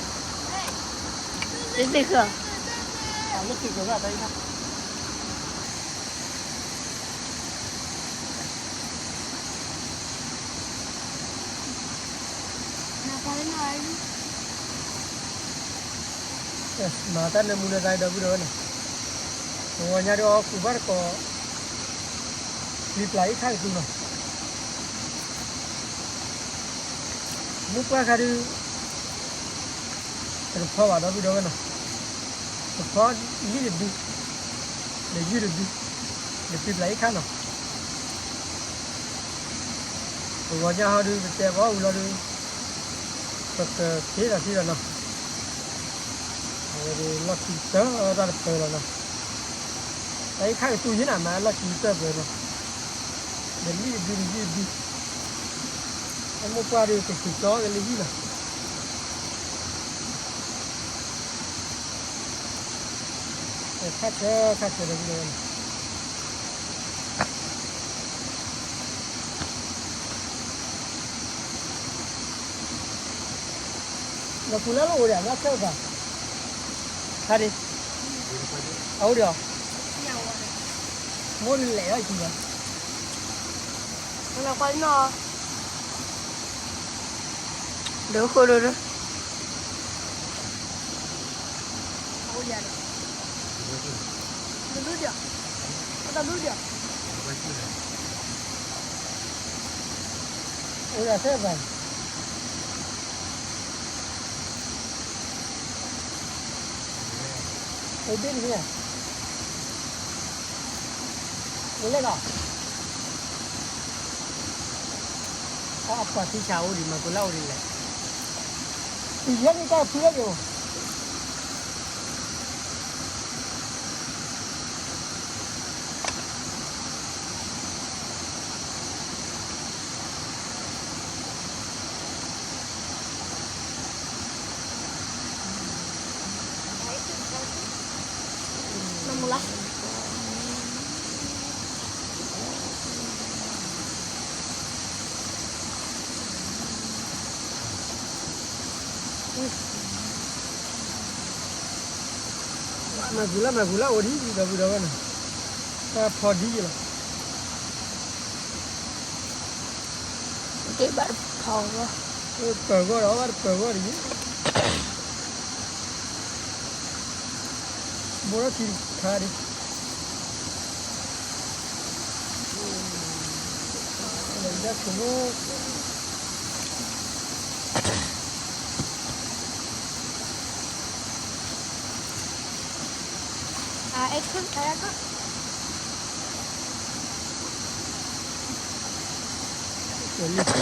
သ့ၣ်သ့ၣ်ဃၢ, အလၢသ့ၣ်ဃၢဘၣ်တၢ်အံၤခါ မၤတၢ်နၢမူလၢသးဒီပုၢ်ဒီဝဲၢ်နီၤ, ပဝဲညါဒုးအီၣ်ကူၣ်ဘၣ်တကိး, ပျံၤပျၢ်အံၤခါကသူနီၤ, မိၢ်ပှၢ်ခါဒုး တကဖီဘၣ်ဒီပုၢ်ဒီဝဲၢ်နီၤ, တကဖီလံၣ်တဒု, ဒီးယုၢ်တဒု, ဒီးပျံၤပျၢ်အံၤခါနီၤ, ပဝဲညါဟီဒုး ပတဲဘီအူလီၤဒုး, ပကက့ၤဒီးသံဒီးနီၤ, အဝဲဒုးလီၢ်ခံကတၢၢ်တၢ်တပၢၤလီၤနီၤ, တၢ်အံၤခါကသူယ့ၢ်နၤမး လီၢ်ခံကတၢၢ်ပၢၤနီၤ, ဒီးလံၣ်တဒု ဒီးယုၢ်တဒု, အမိၢ်ပှၢ်ဒုးကက့ၤကၠီက့ၤလၢဟံၣ်နီၤ ခါဆၢခါဆၢဒီပုၢ်ဒီဝဲၢ်န့ၣ်, နကူလၢလၢအိၣ်ဒီး နဆၢကပၤ, ဟါဒ့, အအိၣ်ဒီး, မိၢ်နလဲၤအီၤအံၤလီၤ, နကွၢ်နီၤ, ဒီးဃိဒိၣ်ဒီး, တဘျုးဒီး, တဘျုးဒီး, အိၣ်ဒီးဆၢကပၤ အိၣ်ဘ့ၣ်တမ့ၢ်ဧါ, အိၣ်လဲၣ်နီၤ, အပှၤထံဆးအိၣ်ဒံး မၤကူလၢအိၣ်ဒံးလဲၣ်, ယဲန့ၣ်တၢ်ဖုလၢက့ၤအိၣ် နမူလၢ် မၤကူလၢ မၤကူလၢအိၣ်ဒံး ဒီပုၢ်ဒီဝဲၢ်နီၤ, တၢ်ဖီဒံးယလီၤ, တဘၣ်တဖီဂီၢ်, ပၢၤဂီၢ်ဒီး ဘၣ်တပၢၤဂီၢ်တယံၤ, ဘိထီၣ်ထံတခါဒံး တိၢ်တက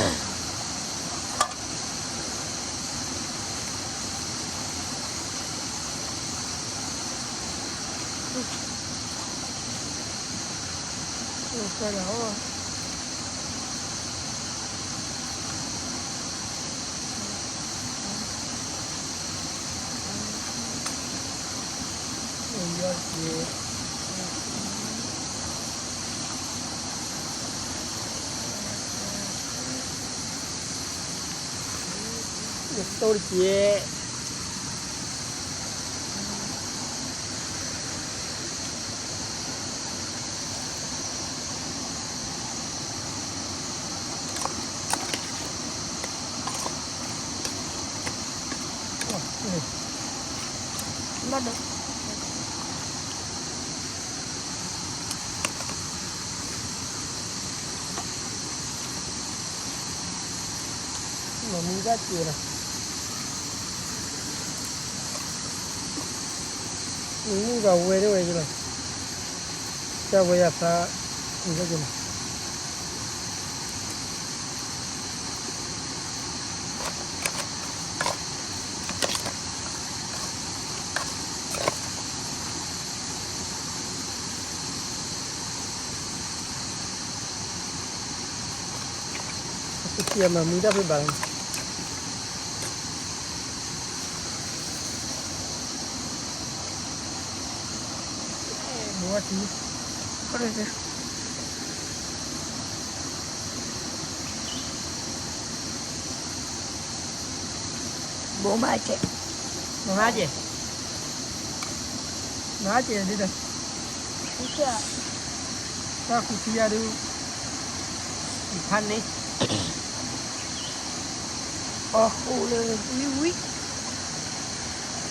့ၢ်. မ့ၢ်မူဒါက့ၤလီၤ, မ့ၢ်မူဒါဝဲဒၣ်ဝဲက့ၤလီၤ, တၢ်ဝဲယၤဖျါ, မူဒါက့ၤလီၤ. ပက့ၤမၤမူဒါဖဲဘၣ်လီၤ, ဘိထံ ဘိမၤကဲး, မၤကဲး, မၤကဲးဒ်ဒီး, တၢ်ဃုထံယၤဒုး, ဖးန့ၣ်, အီၣ်ဃူလၢဝံၤဝံၤ, အဝဲ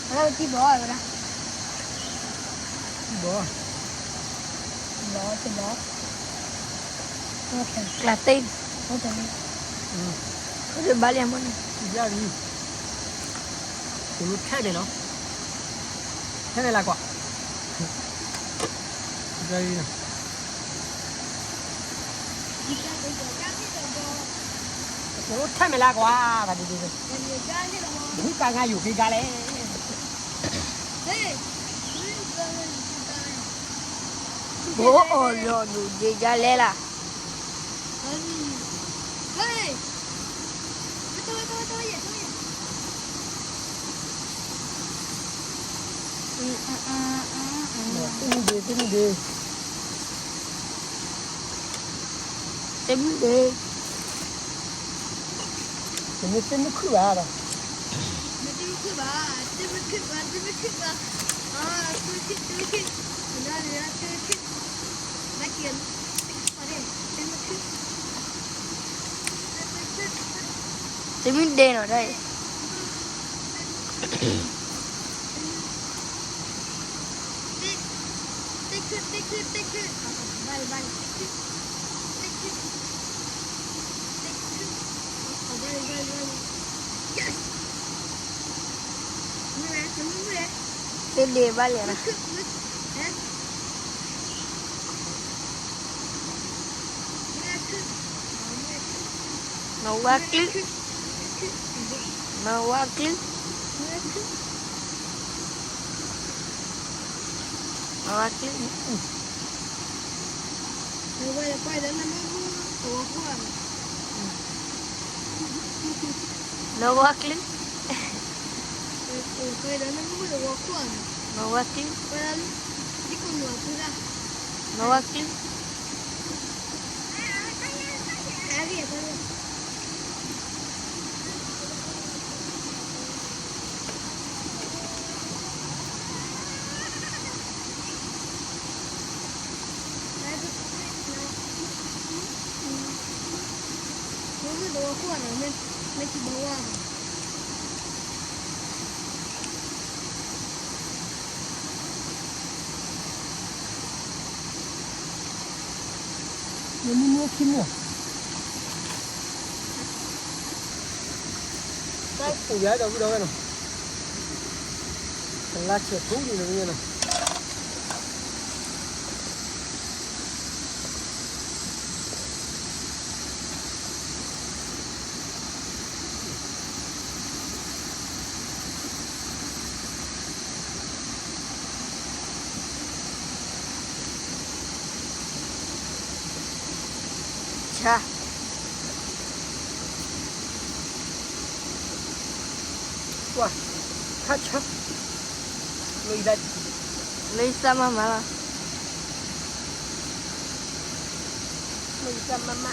တံၢ်ဘီဝဲဒၣ်, တံၢ်ဘီ, တံၢ်ဘီ, ကျးသ့ၣ်, ဘၣ်လံမ့ၢ်န့ၣ်, တလိၣ်ထဲန့ၣ်နီၤ, ထဲန့ၣ်လၢကွၢ်, တလိၣ်ထဲန့ၣ်လၢကွၢ်, ဒ်ကါငါယူၤက့ၤကါလဲၣ်, ဘိအီၣ်လီၤဒိၣ်က့ၤကါလဲၣ်လၢ သ့ၣ်မုၣ်ဒ့, သ့ၣ်မုၣ်ဒ့, သ့ၣ်မုၣ်ဒ့, တမ့ၢ်သ့ၣ်မုၣ်ခုၣ်ဘၣ်ဒီး, မ့ၢ်သ့ၣ်မုၣ် ဘၣ်, တမ့ၢ်ခုၣ်ဘၣ်, တမ့ၢ်ခုၣ်ဘၣ်, အတမ့ၢ်ခုၣ်, တမ့ၢ်ခုၣ်, နၤန့ၣ်တမ့ၢ်ခုၣ်, ဘၣ်က့ၤ, တမ့ၢ်ခုၣ်, တမ့ၢ်ဒဲးနီၤတၢ်အံၤ, တမ့ၢ်ခုၣ်, တမ့ၢ်ခုၣ်, တမ့ၢ်ခုၣ်, ဘၣ်လံ, ဘၣ်လံ, တမ့ၢ်ခုၣ်, တမ့ၢ်ခုၣ်, ဘၣ်လံ, ဘၣ်လံ, ဘၣ်လံ, yes. မ့ၢ်ဝဲ, တမ့ၢ်မ့ၢ်ဝဲ, တဒ့ဘၣ်လဲၣ်နီၤ, မ့ၢ်ဝဲခုၣ်, မ့ၢ်ဝဲခုၣ်, မ့ၢ်ဝဲဝါကျု, မ့ၢ်ဝဲဝါကျု, မ့ၢ်ဝဲခုၣ်, မ့ၢ်ဝဲဝါကျု, မ့ၢ်ဝဲကွၢ်ဒီးနမ့ၢ်မ့ၢ်တဝီခိၣ်ဧါ, မ့ၢ်ဝဲဝါကျု, ကွၢ်ဒီးနမ့ၢ်မ့ၢ်တဝီခိၣ်ဧါ, မ့ၢ်ဝဲဝါကျု, ကွၢ်ဒီးလံ, ဒ်ကိးမုၢ်အပူၤဒၣ်, မ့ၢ်ဝဲဝါကျု, အဂ့ၢ်အကျိၤ မ့ၢ်မ့ၢ်တဝီခိၣ်ဧါ, မ့ၢ်, မ့ၢ်ထံဘီဝါဧါ. မ့ၢ်မ့ၢ်မ့ၢ်ခံမ့ၢ်, တၢ်ပူၤယၤဒီပုၢ်ဒီဝဲၢ်နီၤ, ကလါဆဲးထူလံလီၤနီၤ. ဆါ, ဝါ, ခါဆါ, လၢယသးမၤမၤလီၤ, လၢယသးမၤမၤ.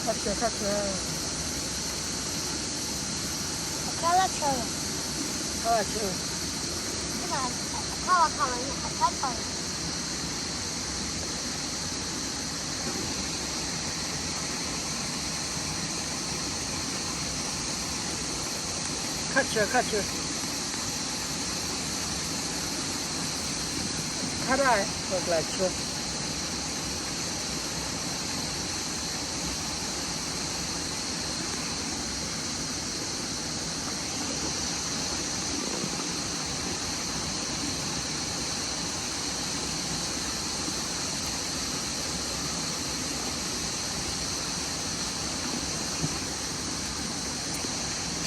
ခါဆၢ ခါဆၢ, အခါလၢဆၢ, အခါလၢဆၢ, အခါလၢခါလၢ အခါဆၢ. ခါဆၢ ခါဆၢ, ခါရၢ် ပကျါဆၢ.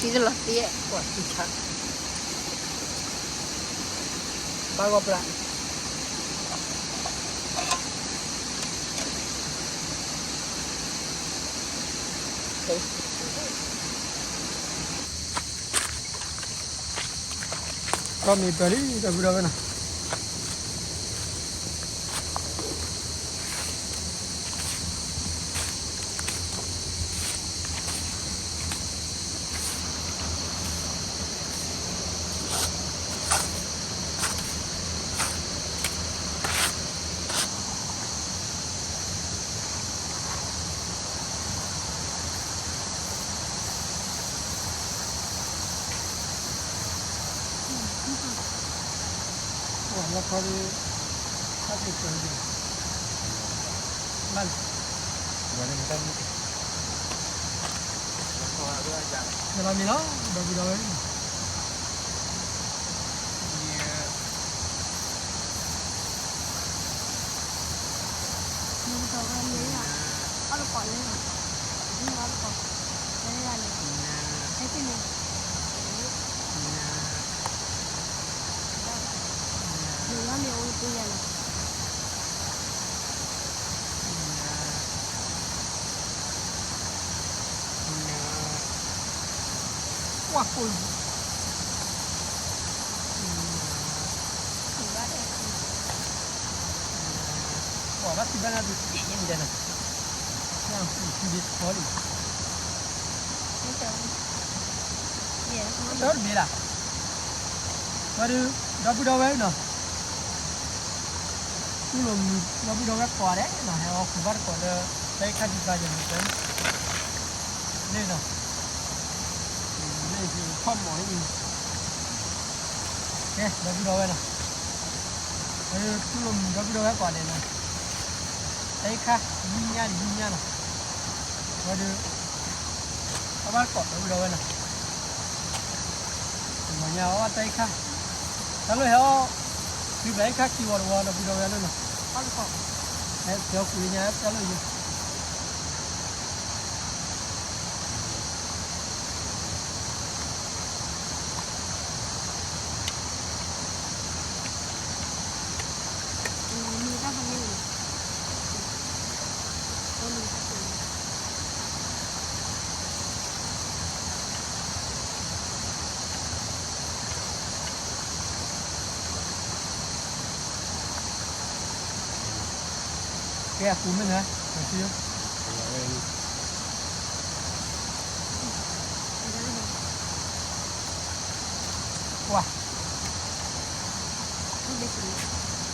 ထံတလီၤသ့, ပှၤထံဆါ, ဘၣ်ဂီၢ်ပြး. ကီၢ်မံၤပၢၢ်လံ ဒီပုၢ်ဒီဝဲၢ်နီၤ. လီၤခီဒီး ခါဆၢဆၢ, ဘၣ်လီၤ, ယလီၤမံၤလီၤ ဒီပုၢ်ဒီဝဲၢ်. မ့ၢ်တဝဲမ့ၢ်, အီၣ်တကိးလၢ, မ့ၢ်အီၣ်တကိး, လၢယၤန့ၣ်, ဟဲက့ၤန့ၣ်, မ့ၢ်ဝဲမ့ၢ်အိၣ်တပူၤယၤန့ၣ်. ကွၢ်, ကွၢ်ဘၣ်ထံၣ်ဘၣ်နၤဒုးတ့ၢ်ယဲၢ်မံၤဒဲးနီၤ. ထံဒ့ထီလံ, တၢ်တဘ့ၣ်လၢ်, ဝဲဒုး ဒီပုၢ်ဒီဝဲၢ်နီၤ, တူၢ်လိာ်မုာ် ဒီပုၢ်ဒီဝဲၢ်ကိးဂၤဒဲးနီၤ, ဟဲအီၣ်ဃုာ်ဘၣ်တကိးလၢ တၢ်အံၤခါဒံးဘၣ်ယၤန့ၣ် လ့ၣ်နီၤ, လ့ၣ်ဖီၣ်မီၤအံၤ, ကဲ ဒီပုၢ်ဒီဝဲၢ်နီၤ, ဝဲဒုး တူၢ်လိာ်မုာ် ဒီပုၢ်ဒီဝဲၢ်ကိးဂၤဒဲးနီၤ, တၢ်အံၤခါ ယံၤညါန့ၣ်ယံၤညါနီၤ, ဝဲဒုး အီၣ်ဘၣ်တကိး ဒီပုၢ်ဒီဝဲၢ်နီၤ, မၤညါအီၣ်ဘၣ်တၢ်အံၤခါ, တၢ်လီၢ်ဟဲအီၣ် သုဘျီအံၤခါခံဝီတဝီ ဒီပုၢ်ဒီဝဲၢ်လၢနီၤ, ဟဲပျီဃုာ်လၢညါတၢ်လီၢ်ယိၤ ကဲအပူၤမ့ၢ်နၤ, ကွၢ်,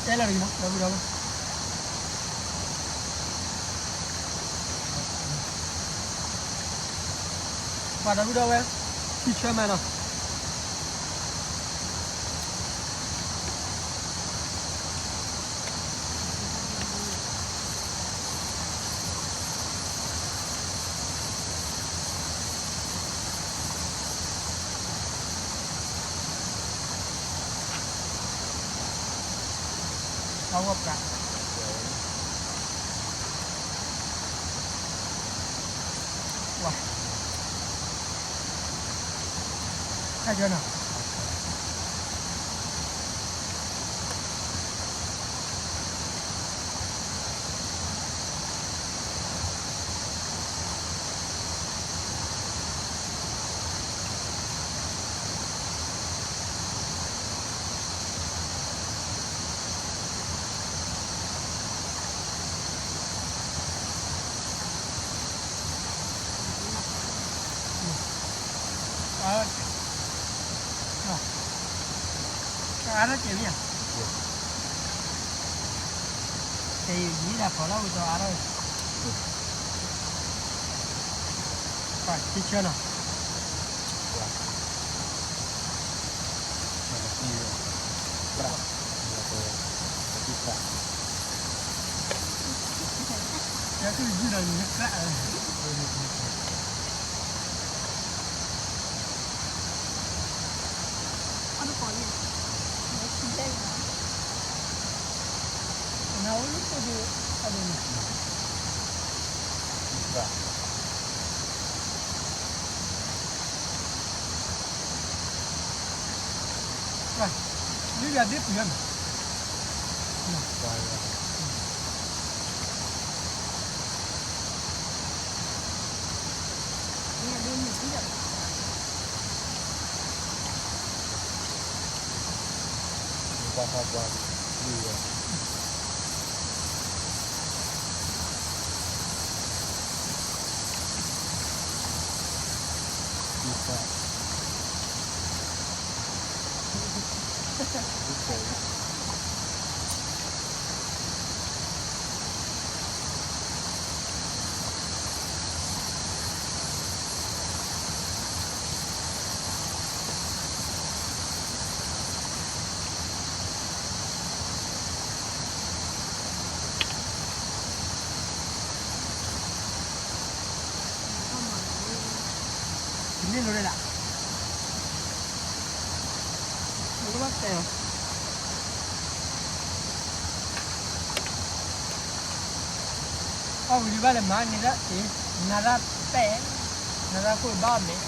တဲလၢတဂ့ၤနီၤ ဒီပုၢ်ဒီဝဲၢ်, ကွၢ်ဒီပုၢ်ဒီဝဲၢ်, ထံဆၢမးနီၤ. အဝဲပှၤ ဝါ ခါကၢနီၤ အါထီၣ်ကဲၤမ့ၢ်ဧါ, ကဲၤယံၤဒၣ်ဖီၣ်လီၤဝံၤဒီးအါထီၣ်, ပှၤထံဆၢနီၤ. တမ့ၢ်လိၤဒၣ်, ဘၣ်တဲအီၤ, အီၣ်ဝံၤဒံးဘၣ်လဲၤမၤ နံၤဒၣ်အံၤ, နၤဒၣ်ပဲၣ်, နၤဒၣ်ခိၣ်ဘၣ်အီၣ်မ့ၤ. အ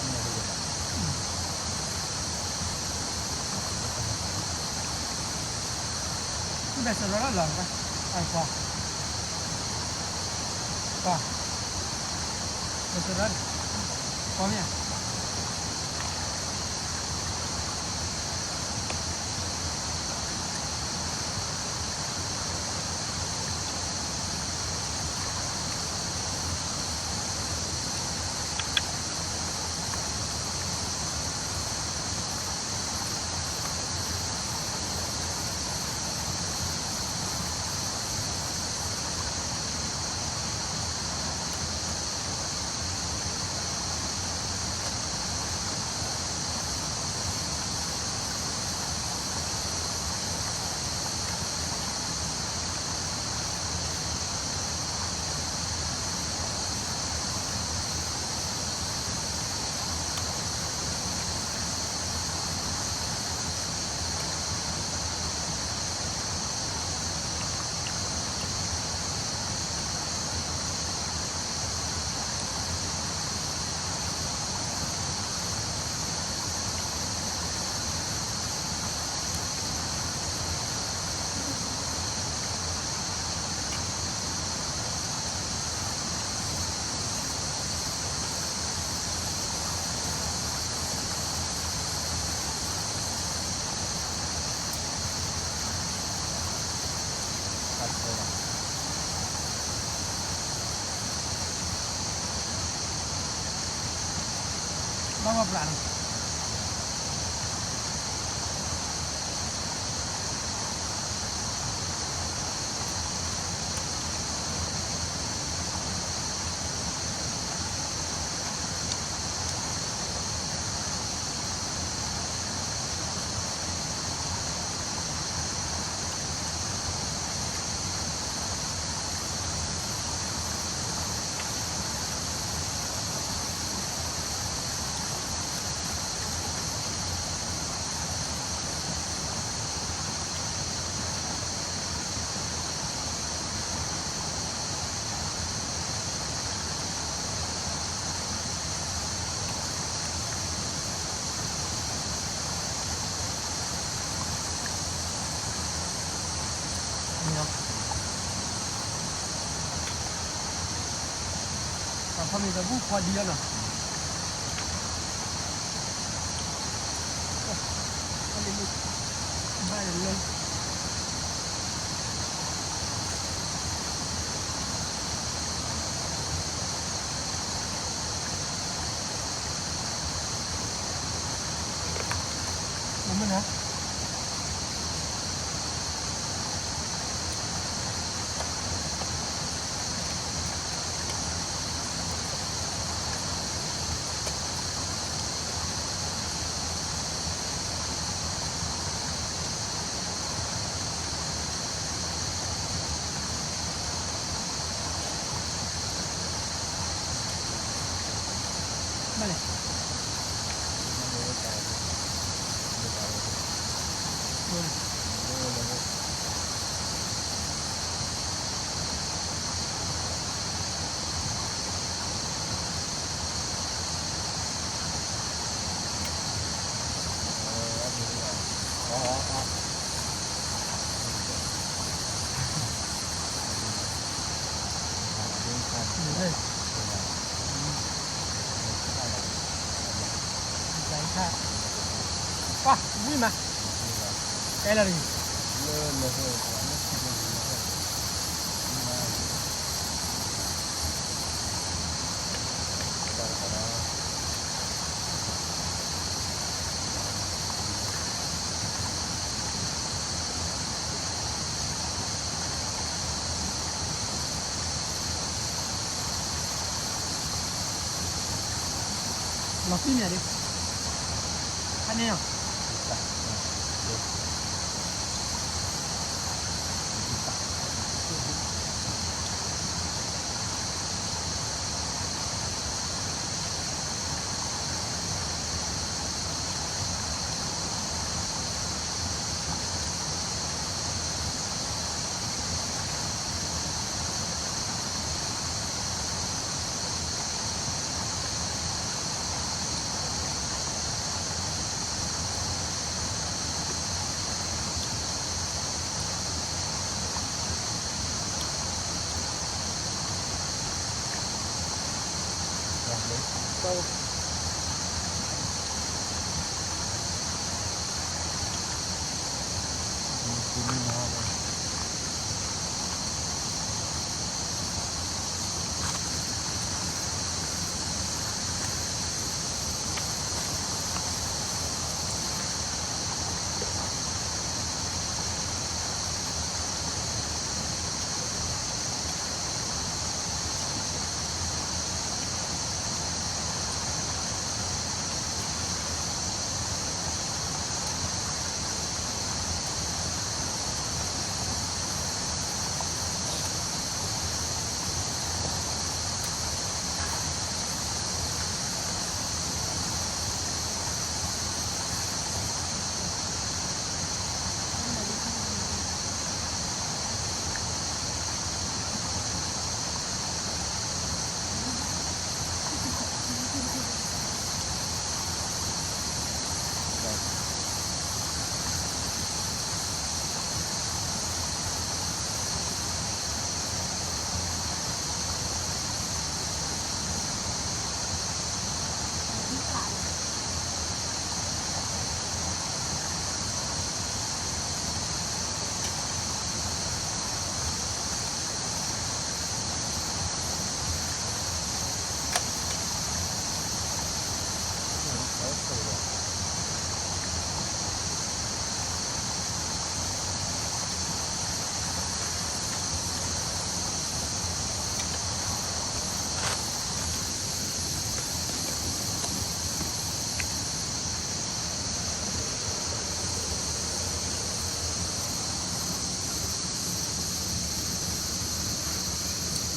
ဘဲစရီလီၤလီၤ, ဘဲစရီလီၤ, ကီမ့ၢ်ဧါ. ဘၣ်ဝဲပျၢ်နီၤ. ပှၤဖီမ့ၤသးဘူၣ်ဖီဒံးအီၤနီၤ. ဘၣ်လၢ မ့ၢ်မ့ၢ်နီၤ. ဘၣ်လဲၣ်. ပှၤ ဝံၤမး, တဲလၢတဂ့ၤ.လီၤသံန့ၣ်ဒုး, ခါန့ၣ်နီၤ. ပ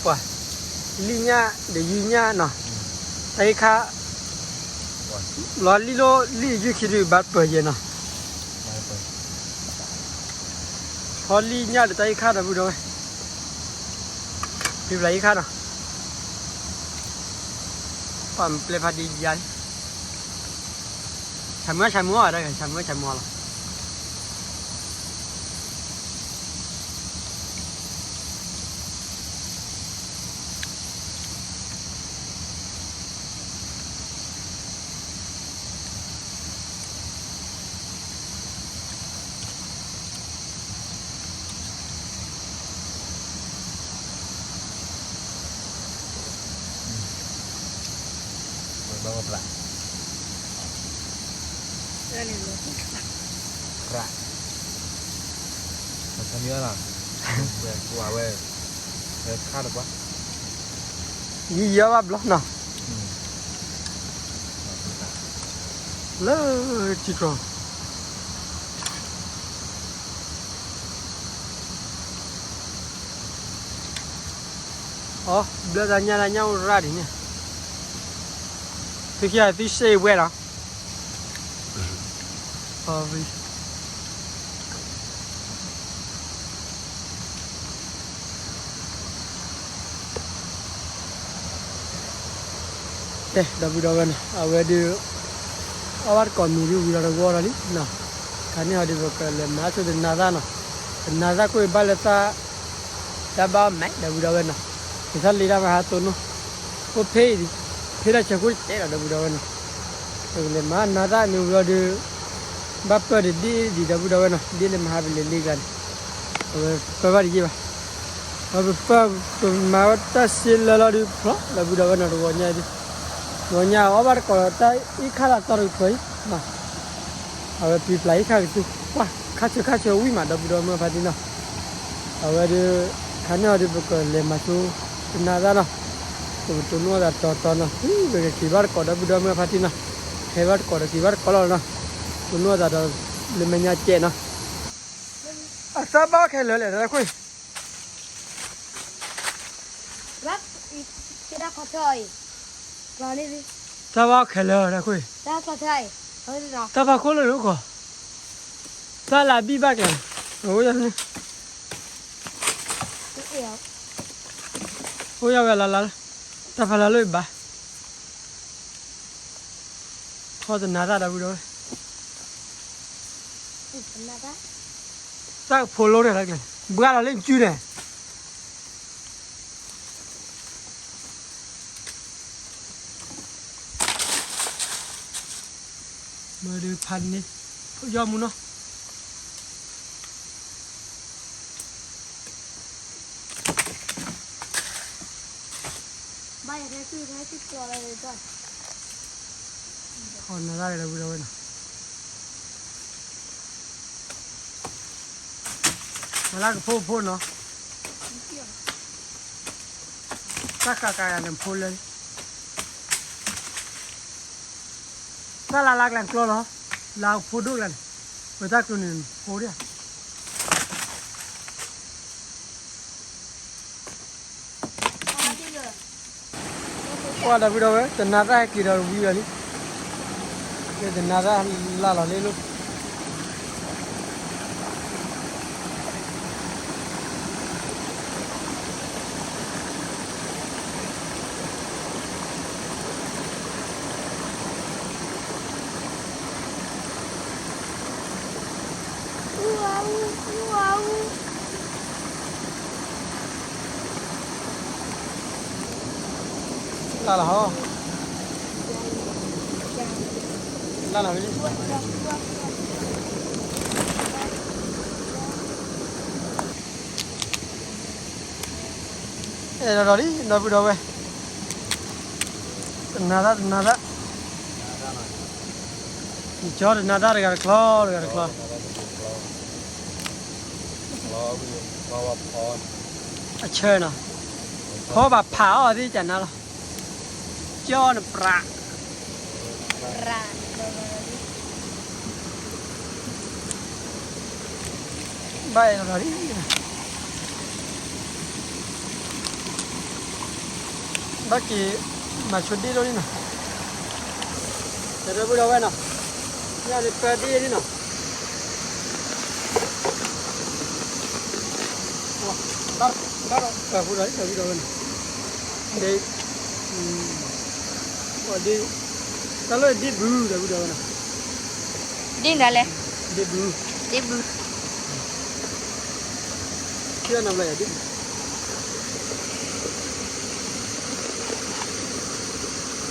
ှၤ လံၣ်ညၣ်ဒီးယုၢ်ညၣ်နီၤ, တၢ်အံၤခါ လီၤလံၣ်လိၣ်လံၣ်ယုၢ်ခံဒုးဘၣ်ပၢၤယဲနီၤ, ဖီလံၣ်ညၣ်ဒီးတၢ်အံၤခါဒီပုၢ်ဒီဝဲၢ်, ဖံဖျါအံၤခါနီၤ, ပှၤပျဲဖးဒံးယၤလံ, ဆၣ်မုၢ်ဆၣ်မုၢ်အီၤတၢ်ဂ့ၤ ဆၣ်မုၢ်ဆၣ်မုၢ်အီၤလီၤ. ယံာ်ယီဘၣ်ဘျီနီၤ, လၢထံကျိ အီ ဘျၢသးညၣ်တၢ်ညၣ်အိၣ်ရၣ်ဒ်န့ၣ်, သုခံဂၤသုစ့ဝဲလီၤ. ကဲ ဒီပုၢ်ဒီဝဲၢ်နီၤ အဝဲဒုး အီၣ်ဘၣ်တကိးမ့ၤဒုးဝံၤလီၤတဝီဒီးလံနီၤ, ခါန့ၣ်ဟီဒုးပကလဲၤမၤဆိတနၤသၣ်နီၤ, တနၤသၣ်ကွၢ်ဘၣ်လၢသၣ် တၢ်ဘၣ်အီၣ်မဲာ် ဒီပုၢ်ဒီဝဲၢ်နီၤ, ကစၢ်လ့တၢ်မၤဟးသိနိ အိၣ်ဖဲအံၤဒံး, ဖဲတၢ်ဆဲးကိၣ်တကဲလီၤ ဒီပုၢ်ဒီဝဲၢ်နီၤ, ပကလဲၤမၤနၤသၣ်မ့ၢ်ဝံၤလီၤဒုး ဘၣ်ပၢၢ်တဒ့ဒံး ဒီပုၢ်ဒီဝဲၢ်နီၤ, ဒ့လဲၤမၤဟးပလဲၤလ့ကျါန့ၣ်, အဝဲပၢၢ်ဘၣ်တယံာ်ဘၣ်, အဝဲပပၢၢ်ပမၤဝဲတၢ်စ့လၢလီၤဒုးဖျီ ဒီပုၢ်ဒီဝဲၢ်နီၤ, တဂီၤညါဒုး တဂီၤညါအီၣ်ဘၣ်တကိးဒီးတၢ်အံၤခါလၢအသီတကပၤအံၤ အဝဲပျံၤပျါအံၤခါကသူ ပှၤခါဆၢခါဆၢဝံၣ်မး ဒီပုၢ်ဒီဝဲၢ်မုၢ်ဖါတံၢ်နီၤ, အဝဲဒုး ခါန့ၣ်အီၤဒုး ပကလဲၤမၤဆိတနၤသၣ်နီၤ, ပကတိၢ်နီၣ်သးတီတီနီၤ, ပကက့ၤဘၣ်တကိး ဒီပုၢ်ဒီဝဲၢ်မုၢ်ဖါတံၢ်နီၤ, ဟဲဘၣ်တကိးဒီးက့ၤဘၣ်တကိးလီၤနီၤ, တိၢ်နီၣ်သးဒီး လၢမဲာ်ညါကဲးနီၤ, အသၣ်ဘၣ်ခဲလၢာ်လဲၣ် တၢ်ခွံ တၢ်ဘၣ်ခဲလၢာ် တၢ်ခွံ, တၢ်ဖးခိၣ်လၢာ်လၢကီၢ်, တၢ်လၢအဘံၣ်ဘၣ်ကျါန့ၣ်, အိၣ်ယဝဲလၢလၢ, တၢ်ဖးလၢလၢဘၣ်, ထီၣ်တနၤသၣ် ဒီပုၢ်ဒီဝဲၢ်, တၢ်ကဖိလိတၢ်ကျါန့ၣ် ဘှါလီၤလၢနစုန့ၣ် တၢ်ဖးလၢလၢ မ့ၢ်ဒုးဖးန့ၣ် ယီၢ်မူနီၤ. ခီနၤတၢ်ဒီးဝံၤဒီးဝဲနီၤ. မၤလၢကဖိကဖိနီၤ. တၢ်ဃးကၤယၤန့ၣ်ဖိလၢ တၢ်လၢ်လၢ်ကျဲကျီလီၤ, လၢဖိဒိၣ်ကျဲန့ၣ်, ပတၢ်ကျိၤန့ၣ်ဖိဒၣ်. ပှၤဒီပုၢ်ဒီဝဲၢ် တနၤတၢ်ဟဲက့ၤဒီးဝံၤလီၤလံ, တနၤတၢ်လၢ်လီၤလံလီၤ. လၢ်လီၤဟီ, လၢ်လီၤဝဲလံ. အဲၣ်ဒိးလံ ဒီပုၢ်ဒီဝဲၢ်, တနၤတၢ်တနၤတၢ်, ကၠီတနၤတၢ်တဂၤတချီ တဂၤတချီ, အဆၢနီၤ, ဖီဘၣ်ဖးအီၤသ့ၣ်ကနၤလီၤ, ကၠီနပြး ဘၣ်အဲၣ်ဒိးလံ, ဘၣ်က့ၤမၤဆိဒ့လိာ်လံနီၤ, ဒီပုၢ်ဒီဝဲၢ်နီၤ, ညၣ်လၢပၢဒ့လံနီၤ. ဘၣ်ဒီးပၢဖိဒီး ဒီပုၢ်ဒီဝဲၢ်နီၤ, ဒ့, ဒ့, တၢ်လၢဒ့ဘု ဒီပုၢ်ဒီဝဲၢ်နီၤ, ဒ့နၤလဲၣ်, ဒ့ဘု, ဒ့ဘု,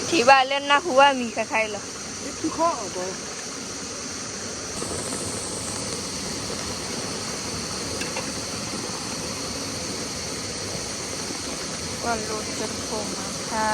ထံၣ်ဘၣ်လၢနၢ်ဟူဘၣ်မံၤခါခါအံၤလီၤ. ကွၢ်လိတဖိမၤခါ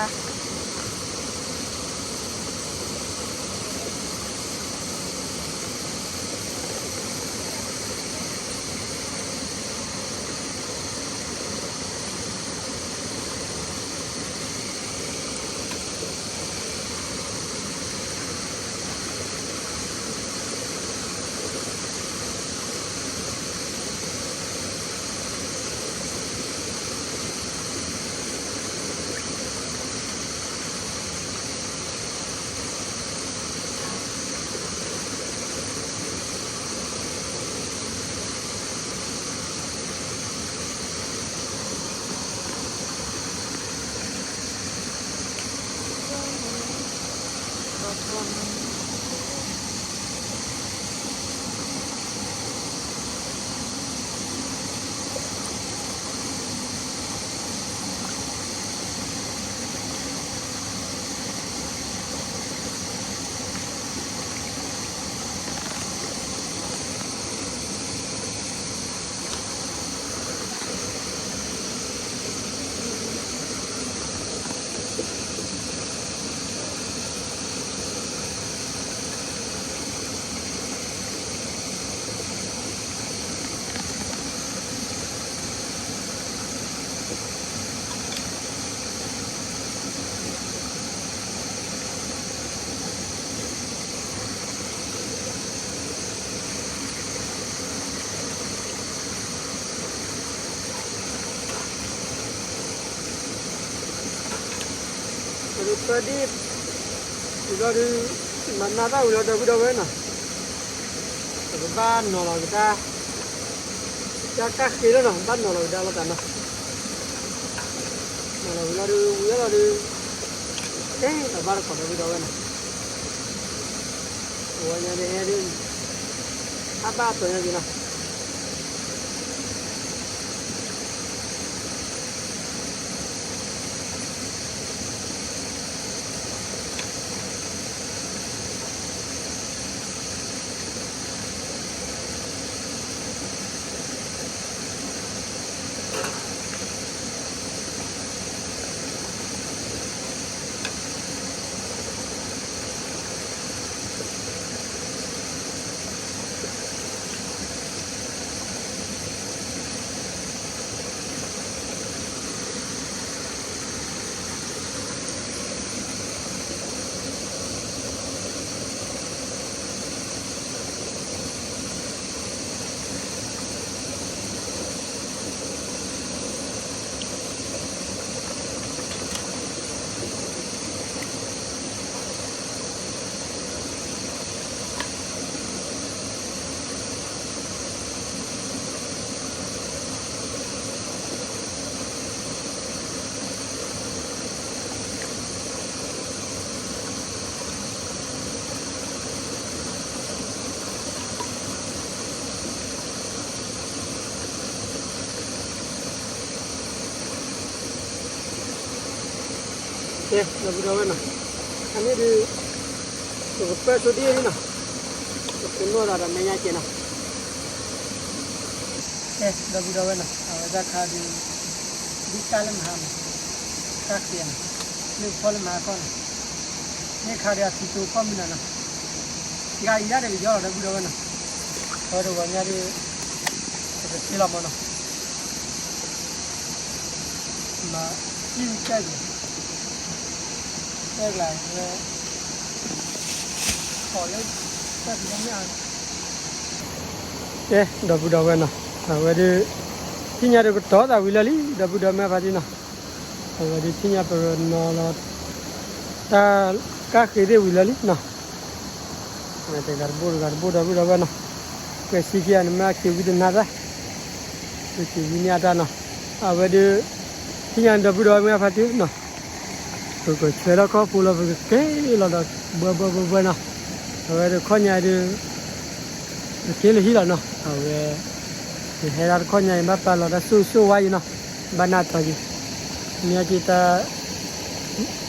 ပဒ့ၣ်, ဝံၤလီၤဒုး, မၤနၢ်တၢ်ဝံၤလီၤဒီပုၢ်ဒီဝဲၢ်နီၤ, ပကဘၣ်နီၤလီၤကဒါ, ကဒါကၢ်ဃ့လီၤနီၤ, ဘၣ်နီၤလီၤကဒါလီၤတၢ်နီၤ, နီၤလီၤဝံၤလီၤဒုး, ဝံၤလီၤဒုး, အဲၣ် အဘၣ်တကိးဒီပုၢ်ဒီဝဲၢ်နီၤ, ပဝဲညါဒ်ဟဲဒုး, အဘၣ်အတီၤညါက့ၤနီၤ. ပ ကဲ ဒီပုၢ်ဒီဝဲၢ်နီၤ, အန့ၣ်ဒုး ပကပၢၢ်ဆိဒ်အံၤနီၤ, ပကတိၤနီၣ်သးဒီးမဲာ်ညါကဲနီၤ. ကဲ ဒီပုၢ်ဒီဝဲၢ်နီၤ, အဝဲတၢ်ခါဒုး ဒ်တၢ်လၢမဟါမး, တၢ်ဃ့နီၤ, လၢဖီလၢမဟါကီၢ်နီၤ, မ့ၢ်ခါဒုးအထံတိကီၢ်မုၢ်နီၤနီၤ, ယၤအံၤဒၣ်ဒ်ကယီလီၤ ဒီပုၢ်ဒီဝဲၢ်နီၤ, အဝဲတဂီၤညါဒုး ပကသ့လီၤမးနီၤ. မၤ ဟံၣ်ကဲက့ၤ တဲကျါဝဲ ခီၣ်လၢ တၢ်ဖံးတၢ်မၤ ကဲ ဒီပုၢ်ဒီဝဲၢ်နီၤ, အဝဲဒုး ထံၣ်ညါဒုးကတီၤသးဝံၤလၢာ်လံ ဒီပုၢ်ဒီဝဲၢ်မ့ၢ်ဖါတံၢ်နီၤ, အဝဲဒုးထံၣ်ညါပရနီၤလီၤ တၢ်ကၢ်ဃ့သ့ၣ်ဝံၤလၢာ်လံနီၤ. ဝဲတဂၤတဘိၣ်တဂၤတဘိၣ် ဒီပုၢ်ဒီဝဲၢ်နီၤ, ကွဲးစံးက့ၤယၤန့ၣ် မ့ၢ်အက့ၤဝံတနၤသၣ်, က့ၤဝံန့ၢ်အတၢ်နီၤ, အဝဲဒုး ထံၣ်ညါန့ၣ် ဒီပုၢ်ဒီဝဲၢ်မ့ၢ်ဖါတံၢ်နီၤ, ပကဆှၢထီၣ်ခီၣ်ဖိလီၤ ပကက့ၤလီၤဒီး ဘှဲဘှဲဘှဲဘှဲနီၤ, အဝဲဒုးခီၣ်ညါဒုး ပက့ၤလၢဟံၣ်လီၤနီၤ, အဝဲ ယဟဲဒၣ်တခီၣ်ညါအံၤ ဘၣ်ပာ်လီၤတၢ်ဆိၣ်ဂ့ၤဆိၣ်ဝါအံၤနီၤ, ဘၣ်နၢ်တီၤက့ၤ, မ့ၢ်က့ၤတၢ်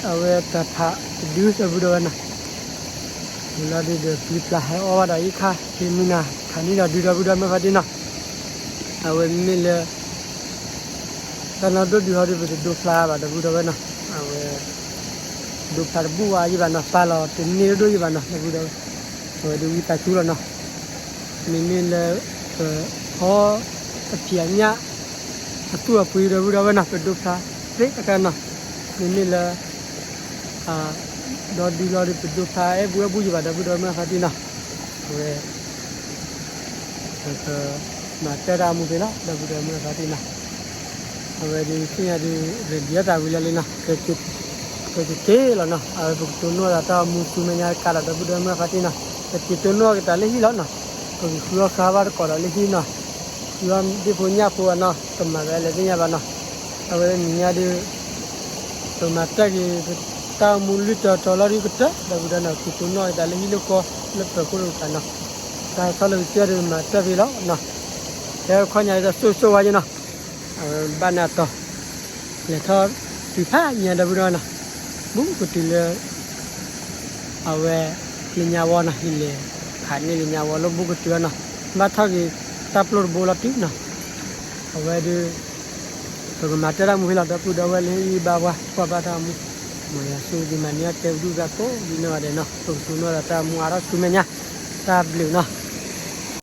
အဝဲတၢ်ဖးတဒု ဒီပုၢ်ဒီဝဲၢ်နီၤ, ဝံၤလီၤဒုးဒီးပျံၤပျါဟဲအီၣ်ဘၣ်ဒီးအံၤခါ က့ၤမုၢ်နၤခးန့ၢ်ဒီးဒု ဒီပုၢ်ဒီဝဲၢ်မ့ၢ်ဖါတံၢ်နီၤ, အဝဲမ့မ့ၢ်လၢ တၢ်နီၢ်ဒိၣ်ဒုဟီဒုး ပတဒိဖျါဘၣ် ဒီပုၢ်ဒီဝဲၢ်နီၤ, အဝဲ ဒိဖျါတဘူၣ်ဝဲယံၤဘၣ်နီၤ, ပာ်လီၤတန့ၢ်ဒိၣ်ဒိၣ်ယံၤဘၣ်နီၤ ဒီပုၢ်ဒီဝဲၢ်, အဝဲဒုးဝံသးစူၤလီၤနီၤ, မ့မ့ၢ်လၢ ပဖီ အဖံးအညၣ် အသူၣ်အပှ့ၤ ဒီပုၢ်ဒီဝဲၢ်နီၤ ပဒိဖျါသ့အခါနီၤ, မ့မ့ၢ်လၢ ဒီဒုလီၤဒုး ပဒိဖျါအဲၣ်ဘူၣ်အဲၣ်ဘူၣ်ယံၤဘၣ် ဒီပုၢ်ဒီဝဲၢ်မ့ၢ်ဖါတံၢ်နီၤ, အဝဲ ပကမၤတၢ်တၢ်မူဖဲလီၤ ဒီပုၢ်ဒီဝဲၢ်မ့ၢ်ဖါတံၢ်နီၤ, အဝဲဒုးသ့ၣ်ညါဒုး ready အသးဝံၤလၢာ်လံနီၤ, ပကက့ၤလီၤနီၤ, အဝဲပကတိၤနီၣ်သးတၢ်မူဆူမဲာ်ညါကါဒီး ဒီပုၢ်ဒီဝဲၢ်မ့ၢ်ဖါတံၢ်နီၤ, ပက့ၤတိၤနီၣ်က့ၤတၢ်လၢဟံၣ်လီၤနီၤ, ပကဃုအီၣ်ဃုအီဘၣ်တကိးဒီးလၢဟံၣ်နီၤ, ဃုအီၣ်ဒ့ၣ်ဖိညၣ်ဖိအနီၤ ကမၤသးလဲၣ်သ့ၣ်ညါဘၣ်နီၤ, အဝဲမုၢ်ညါဒုး ပမၤတၢ်က့ၤ တၢ်မူလုၢ်တၢ်တီၤလီၤဒုးကတၢၢ် ဒီပုၢ်ဒီဝဲၢ်နီၤ, ပကတိၤနီၣ်က့ၤတၢ်လၢဟံၣ်လၢဃီလၢပၢၤခိၣ်တကပၤနီၤ, တၢ်ဆီလီၤကစၢၢ်ဒုးမၤတၢ်ဖဲလီၤနီၤ, ဟဲခီၣ်ညါဒုးတၢ်ဆိၣ်ဂ့ၤဆိၣ်ဝါယံၤနီၤ, အဝဲဘၣ်နၢ်တီၤ လဲၤထီၣ်တုၤဖးညါ ဒီပုၢ်ဒီဝဲၢ်နီၤ, ဘူးကတုၤလၢ အဝဲ လၢညါဝီနီၤ, ယလဲၤခးန့ၢ်လၢညါဝီလၢဘူးကတုၤအီၤနီၤ, ဘၣ်ထီၣ်က့ၤတၢ်ပျိၢ်တဘိလီၤတုၤနီၤ, အဝဲဒုး ပကမၤတၢ်တၢ်မူဖဲလီၤ ဒီပုၢ်ဒီဝဲၢ်လၢအံၤဘၣ်ဝါ ကွၢ်ဘၣ်တၢ်မူ, မ်ယွၤဆိၣ်ဂ့ၤမၤန့ၢ်အီၣ်တဲပဒုၣ်ပှၤကိးဒ်နီၢ်ဂၤဒဲးနီၤ, ပကတိၤနီၣ်သးတၢ်မူအါထီၣ်ဆူမဲာ်ညါ တၢ်ဘျုးနီၤ